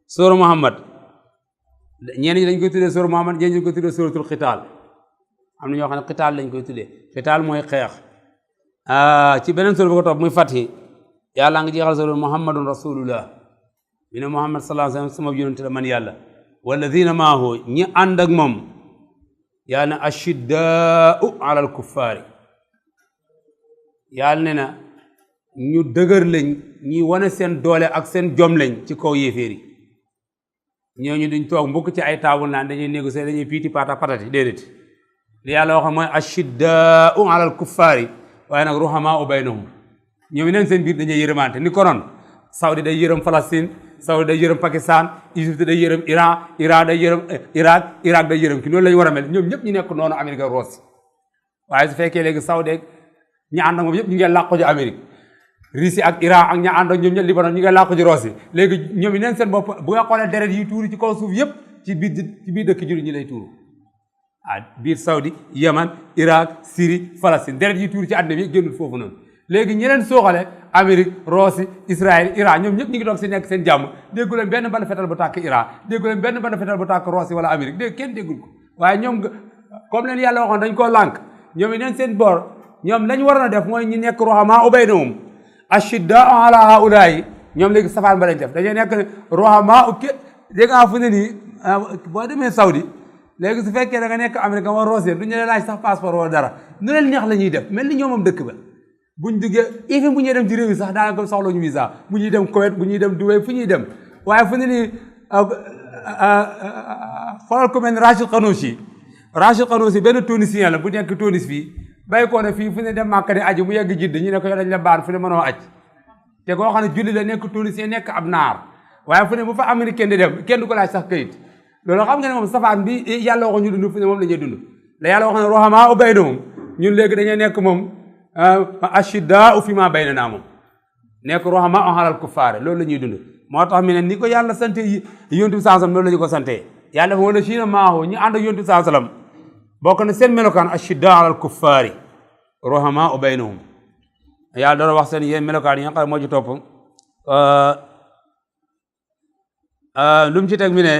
sóora Muhammad ñenn ñi dañ koy tuddee sóora Muhammad ñenn ñi dañ koy tuddee sóoratul xitaal am na ñoo xam ne xitaal lañ koy tuddee xitaal mooy xeex ci beneen sóora bi ko topp muy Fathi yàlla nga jeexal sóora Muhammadun rasulullah mi ne Muhammad sallallahu alayhi wa sallam sama yonente la man yàlla walladina maahu ñi ànd ak moom yàlla ne ashiddaau ala al kuffaari yàlla ne na ñu dëgër lañ ñi wane seen doole ak seen jom lañ ci kaw yéeféer yi ñooñu duñ toog mbokk ci ay taabul naan dañuy négocier dañuy piiti pata patati déedéet li yàlla waxoon mooy ashiddaau ala al kuffaari waaye nag ruhamaa baynahum ñoom neen seen biir dañuy yërëmante ni konoon Saudi day yërëm Palestine Saudi day yërëm Pakistan Égypte day yërëm Iran day yërëm Irak day yërëm ki noonu la ñu war a mel ñoom ñëpp ñu nekk noonu Amérique Rossi waaye su fekkee léegi Saudi ñi ànd ak moom ñëpp ñu ngi làqu ji Amérique Russie ak Iran ak ña ànd ak ñoom ñëpp Libanon ñu ngi làqu ji Rossi léegi ñoom neen seen bopp bu nga xoolee deret yi tuuru ci kaw suuf yëpp ci biir dëkk jullit ñi lay tuuru biir Saudi Yaman Irak Syrie Palestine deret yi tuuru ci àddina bi génnul foofu noonu léegi ñeneen sooxale Amérique Rossi Israël Iran ñoom ñëpp ñu ngi doog si nekk seen jàmm déggu leen benn band fetal bu tàkk Iran déggu leen benn band fetal bu tàkk Rossi wala Amérique dégg kenn déggul ko waaye ñoom comme leen yàlla waxoon dañ koo lànk ñoom i neen seen boor ñoom lañ waroon a def mooy ñi nekk ruhamaa baynahum ashiddaau ala haulaai ñoom léegi safaan ba lañ def dañuy nekk ruhamaa dégg nga fu ne nii boo demee Saudi léegi su fekkee da nga nekk Amérique wala Rossi du ñu la laaj sax passeport wala dara nu leen neex la ñuy def mel ni ñoom moom dëkk ba buñ duggee even bu ñuy dem ci réew yi sax daanaka soxla ñu visa bu ñuy dem Koweït bu ñuy dem Dubaï fu ñuy dem waaye fu ne nii xoolal ku mel ni Rachid Ghannouchi benn tunisien la bu nekk Tunis fii bàyyi ko ne fii fu ne dem Màkka di aji mu yegg Jidda ñu ne ko yow dañ la baan fu ne mënoo aj te koo xam ne julli la nekk tunisien nekk ab naar waaye fu ne bu fa américain di dem kenn du ko laaj sax kayit loolu xam nga ne moom safaan bi yàlla waxoon ñu dund fu ne moom la ñuy dund la yàlla wax ne ruhamaa baynahum ñun léegi dañuy nekk moom ashiddaau fi ma baynanaa moom nekk ruhamaa alal kuffaar loolu la ñuy dund moo tax mi ne ni ko yàlla sante yonent bi sallam loolu la ñu ko sante yàlla dafa wala siina maahu ñi ànd ak yonent bi sallam bokk na seen melokaan ashiddaau alal kuffaari ruhamaa baynahum yàlla doon wax seen yéen melokaan yi nga xam ne moo ci topp lu mu ci teg mi ne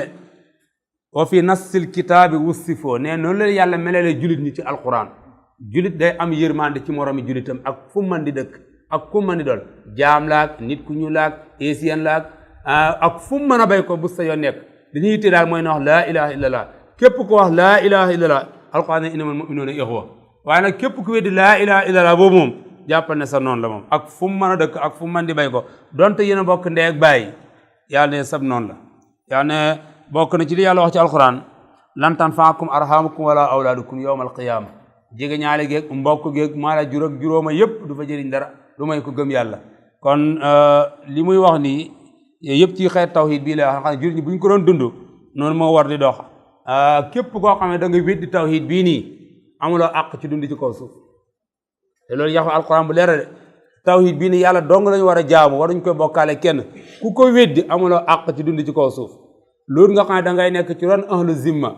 wa fi nassil kitaabi wussifoo ne noonu la yàlla melalee julit ñi ci alquran julit day am yërmande ci moromi julitam ak fu man di dëkk ak fu man di doon jaam laak nit ku ñu laak asian laak ak fu mën a bay ko bu sa yoon nekk dañuy yitte daal mooy na wax laa ilaha illallah képp ko wax laa ilaha illallah alquran ne innamal mu'minuuna ixwa waaye nag képp ku weddi laa ilaha illallah boobu moom jàppal ne sa noonu la moom ak fu mu mën a dëkk ak fu mu mën di bay ko donte yéen a bokk ndey ak bàyyi yàlla ne sab noonu la yàlla ne bokk na ci li yàlla wax ci alquran lan tanfaakum arhamukum wala awlaadukum yawma alqiyama jege ñaale géeg mbokk géeg maala jur ak juróoma yëpp du fa jëriñ dara lu may ko gëm yàlla kon li muy wax nii yëpp ci xeet tawhid bii la xam ne jur ñi bu ñu ko doon dund noonu moo war di dox képp koo xam ne da nga weddi tawhid bii nii amuloo àq ci dund ci kaw suuf te loolu yaxu alquran bu leer de tawhid bii nii yàlla dong lañu war a jaamu waruñ koy bokkaale kenn ku ko weddi amuloo àq ci dund ci kaw suuf loolu nga xam ne da ngay nekk ci ron ahlu zimma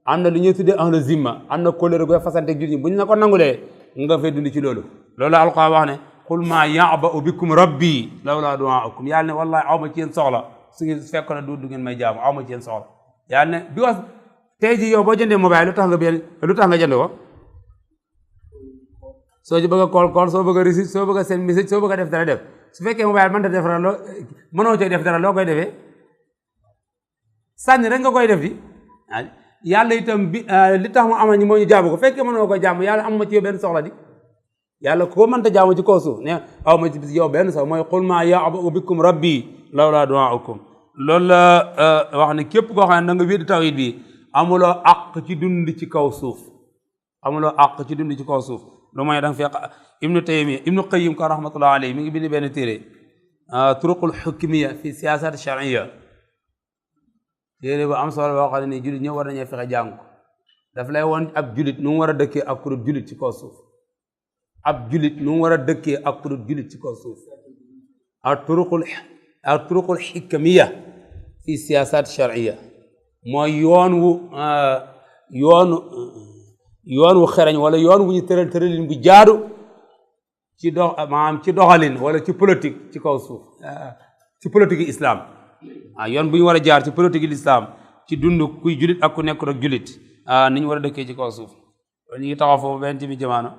am na lu ñuy tuddee ahlu zimma am na kóllëre goy fasante jur ñi bu ñu la ko nangulee nga fay dund ci loolu loolu alquran wax ne qul maa ya'ba'u bikum rabbi lawlaa du'aa'ukum yàlla ne wallahi aw ma ci yéen soxla su ngeen fekk na du ngeen may jaamu aw ma ci yéen soxla yàlla ne because tey ji yow boo jëndee mobile lu tax nga jënd ko soo ci bëgg a call soo bëgg a receive soo bëgg a send message soo bëgg a def dara def su fekkee mobile mënta def dara loo mënoo cee def dara loo koy defee sànni rek nga koy def di yàlla itam bi li tax mu amal ñi moo ñu jaamu ko fekkee mënoo ko jaamu yàlla am ma ci yow benn soxla di yàlla ko mënta jaamu ci kaw suuf ne aw ma ci yow benn soxla mooy qul maa ya'ba'u bikum rabbi lawlaa du'aa'ukum loolu la wax ne képp koo xam ne da nga wéddi tawhid bi amuloo àq ci dund ci kaw suuf amuloo àq ci dund ci kaw suuf lu mooy da nga fekk ibnu Taymiyya ibnu Qayyim ko rahmatullahi alayhi mi ngi bind benn téere turuqul hukmiyya fi siyasat shar'iyya téere bu am solo boo xam ne nii julit ñëpp war nañu fexe jàng ko daf lay woon ab julit nu mu war a dëkkee ak kurut julit ci kaw suuf ab julit nu mu war a dëkkee ak kurut julit ci kaw suuf ak turuqul hikmiyya fi siyasat shar'iyya mooy yoon wu xereñ wala yoon wu ñu tëralin bu jaadu ci maanaam ci doxalin wala ci politique ci kaw suuf ci politique islam yoon bu ñu war a jaar ci politique l'islam ci dund kuy julit ak ku nekkul ak julit ni ñu war a dëkkee ci kaw suuf ñu ngi taxaw foofu benn bi jamaano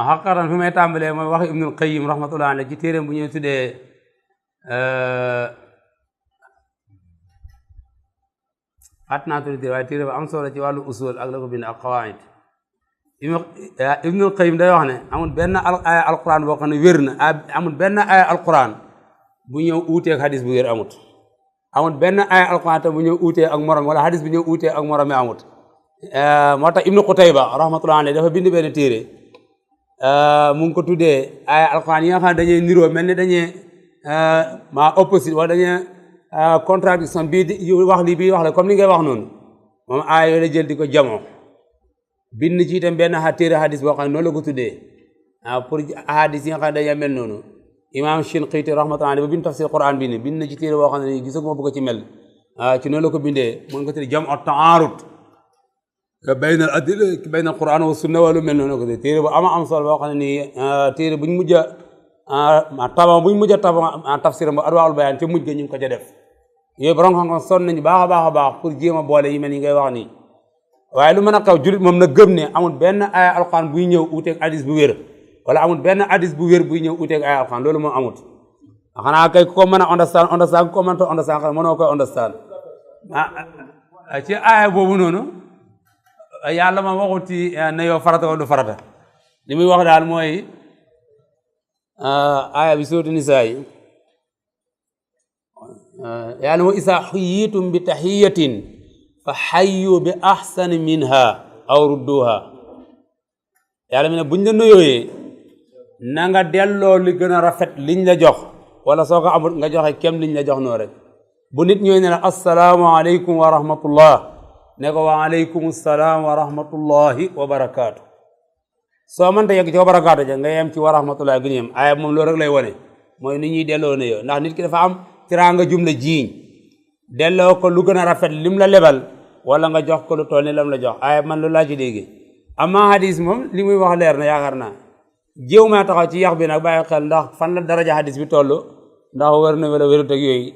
xaqaran fi may tàmbalee mooy wax Ibnul Qayyim rahmatullah alayhi ci téeréem bu ñuy tuddee naa tuddi waaye téere bu am solo ci wàllu usul ak la ko bind ak qawaid Ibnul Qayyim day wax ne amul benn aaya alquran boo xam ne wér na amul benn aaya alquran bu ñëw uuteeg hadis bu wér amut amul benn aaya alquran te bu ñëw uutee ak morom wala hadis bu ñëw uutee ak morom mi amut moo tax Ibnu Qutayba rahmatullah alayhi dafa bind benn téere mu ngi ko tuddee aaya alquran yi nga xam ne dañuy niroo mel ni dañuy ma opposite wala dañuy contradiction bii di wax lii bii wax la comme ni ngay wax noonu moom aaya yooyu la jël di ko jamoo bind ci itam benn téere hadis boo xam ne noonu la ko tuddee pour hadis yi nga xam ne dañuy mel noonu imam Shinqiti rahmatullah alayhi ba bind tafsir Quran bi ni bind na ci téere boo xam ne gisaguma bu ko ci mel ci noonu la ko bindee mu ngi ko tuddee jamu taarud bayna al adilla bayna al Quran wa sunna wala mel noonu ko tuddee téere bu am solo boo xam ne nii téere buñ mujj a tafsiram ba adwaul bayaan ca mujj ga ñu ngi ko ca def yooyu borom xam-xam sonn nañu baax a baax pour jéem a boole yi mel yi ngay wax nii waaye lu mën a xew julit moom na gëm ne amul benn aaya alquran buy ñëw uuteeg hadis bu wér wala amul benn hadis bu wér buy ñëw uuteeg aaya alquran loolu moom amut xanaa kay ku ko mën a understand ku ko mënta understand xam mënoo koy understand ci aaya boobu noonu yàlla ma waxut ci ne yow farata wala du farata li muy wax daal mooy aaya bi suuratu Nisaa yi yàlla moo isaa xuyyitum bi tahiyatin fa xayyu bi ahsani minha aw rudduha yàlla mi ne buñ la nuyooyee na nga delloo li gën a rafet liñ la jox wala soo ko amul nga joxe kem liñ la jox noo rek bu nit ñooy ne la assalaamu aleykum wa rahmatullah ne ko wa aleykum salaam wa rahmatullahi wa barakaatu soo mënta yegg ci wa barakaatu ja nga yem ci wa rahmatullahi gën yem aaya moom loolu rek lay wone mooy ni ñuy delloo nuyoo ndax nit ki dafa am tiraanga jumla jiiñ delloo ko lu gën a rafet lim la lebal wala nga jox ko lu toll ni lam la jox aaya man lu laa ci dégg amma hadis moom li muy wax leer na yaakaar naa jéew maa taxaw ci yax bi nag bàyyi xel ndax fan la daraja hadis bi toll ndax wér na wala wérut ak yooyu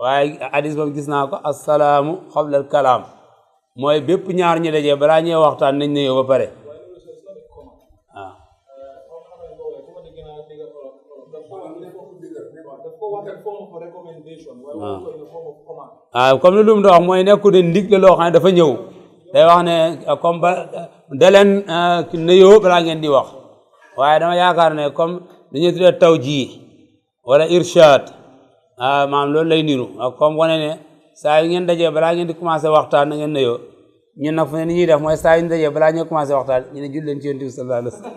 waaye hadis moom gis naa ko assalaamu qabla al kalaam mooy bépp ñaar ñi dajee balaa ñuy waxtaan nañ nuyoo ba pare waaw comme ni lu mu doon wax mooy nekku ne ndig la loo xam ne dafa ñëw day wax ne comme ba da leen nuyoo balaa ngeen di wax waaye dama yaakaar ne comme dañuy tuddee tawjih wala irshad maanaam loolu lay niru comme wane ne saa yu ngeen dajee balaa ngeen di commencé waxtaan na ngeen nuyoo ñun nag fu ne ni ñuy def mooy saa yu ñu dajee balaa ñuy commencé waxtaan ñu ne julli leen ci Yonent bi sallallahu alayhi wa sallam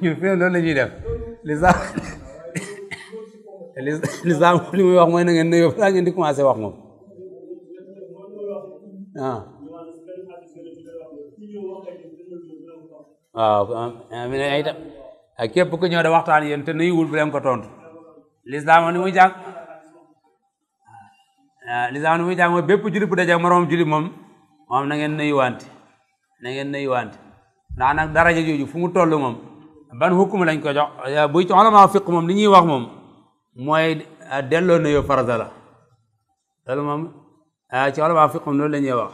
ñun fi loolu la ñuy def lislaam li muy wax mooy na ngeen nuyoo balaa ngeen di commencé wax moom waaw itam képp ku ñëw de waxtaan yéen te nuyuwul bu leen ko tontu lislaam ni muy jàng mooy bépp jullit bu dajeek moroom jullit moom na ngeen nuyuwante ndax nag daraja jooju fu mu toll moom ban hukum lañ ko jox buy ci ulama fiq moom li ñuy wax moom mooy delloo nuyoo farata la loolu moom ci ulama fiq moom loolu la ñuy wax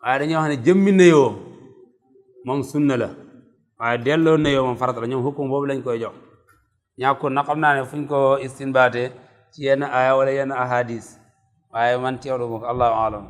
waaye dañuy wax ne jëmmi nuyoo moom sunna la waaye delloo nuyoo moom farata la ñoom hukum boobu lañ koy jox ñàkkul na xam naa ne fuñ ko istinbaate ci yenn aya wala yenn ahadis waaye man teewlu moom allahu alam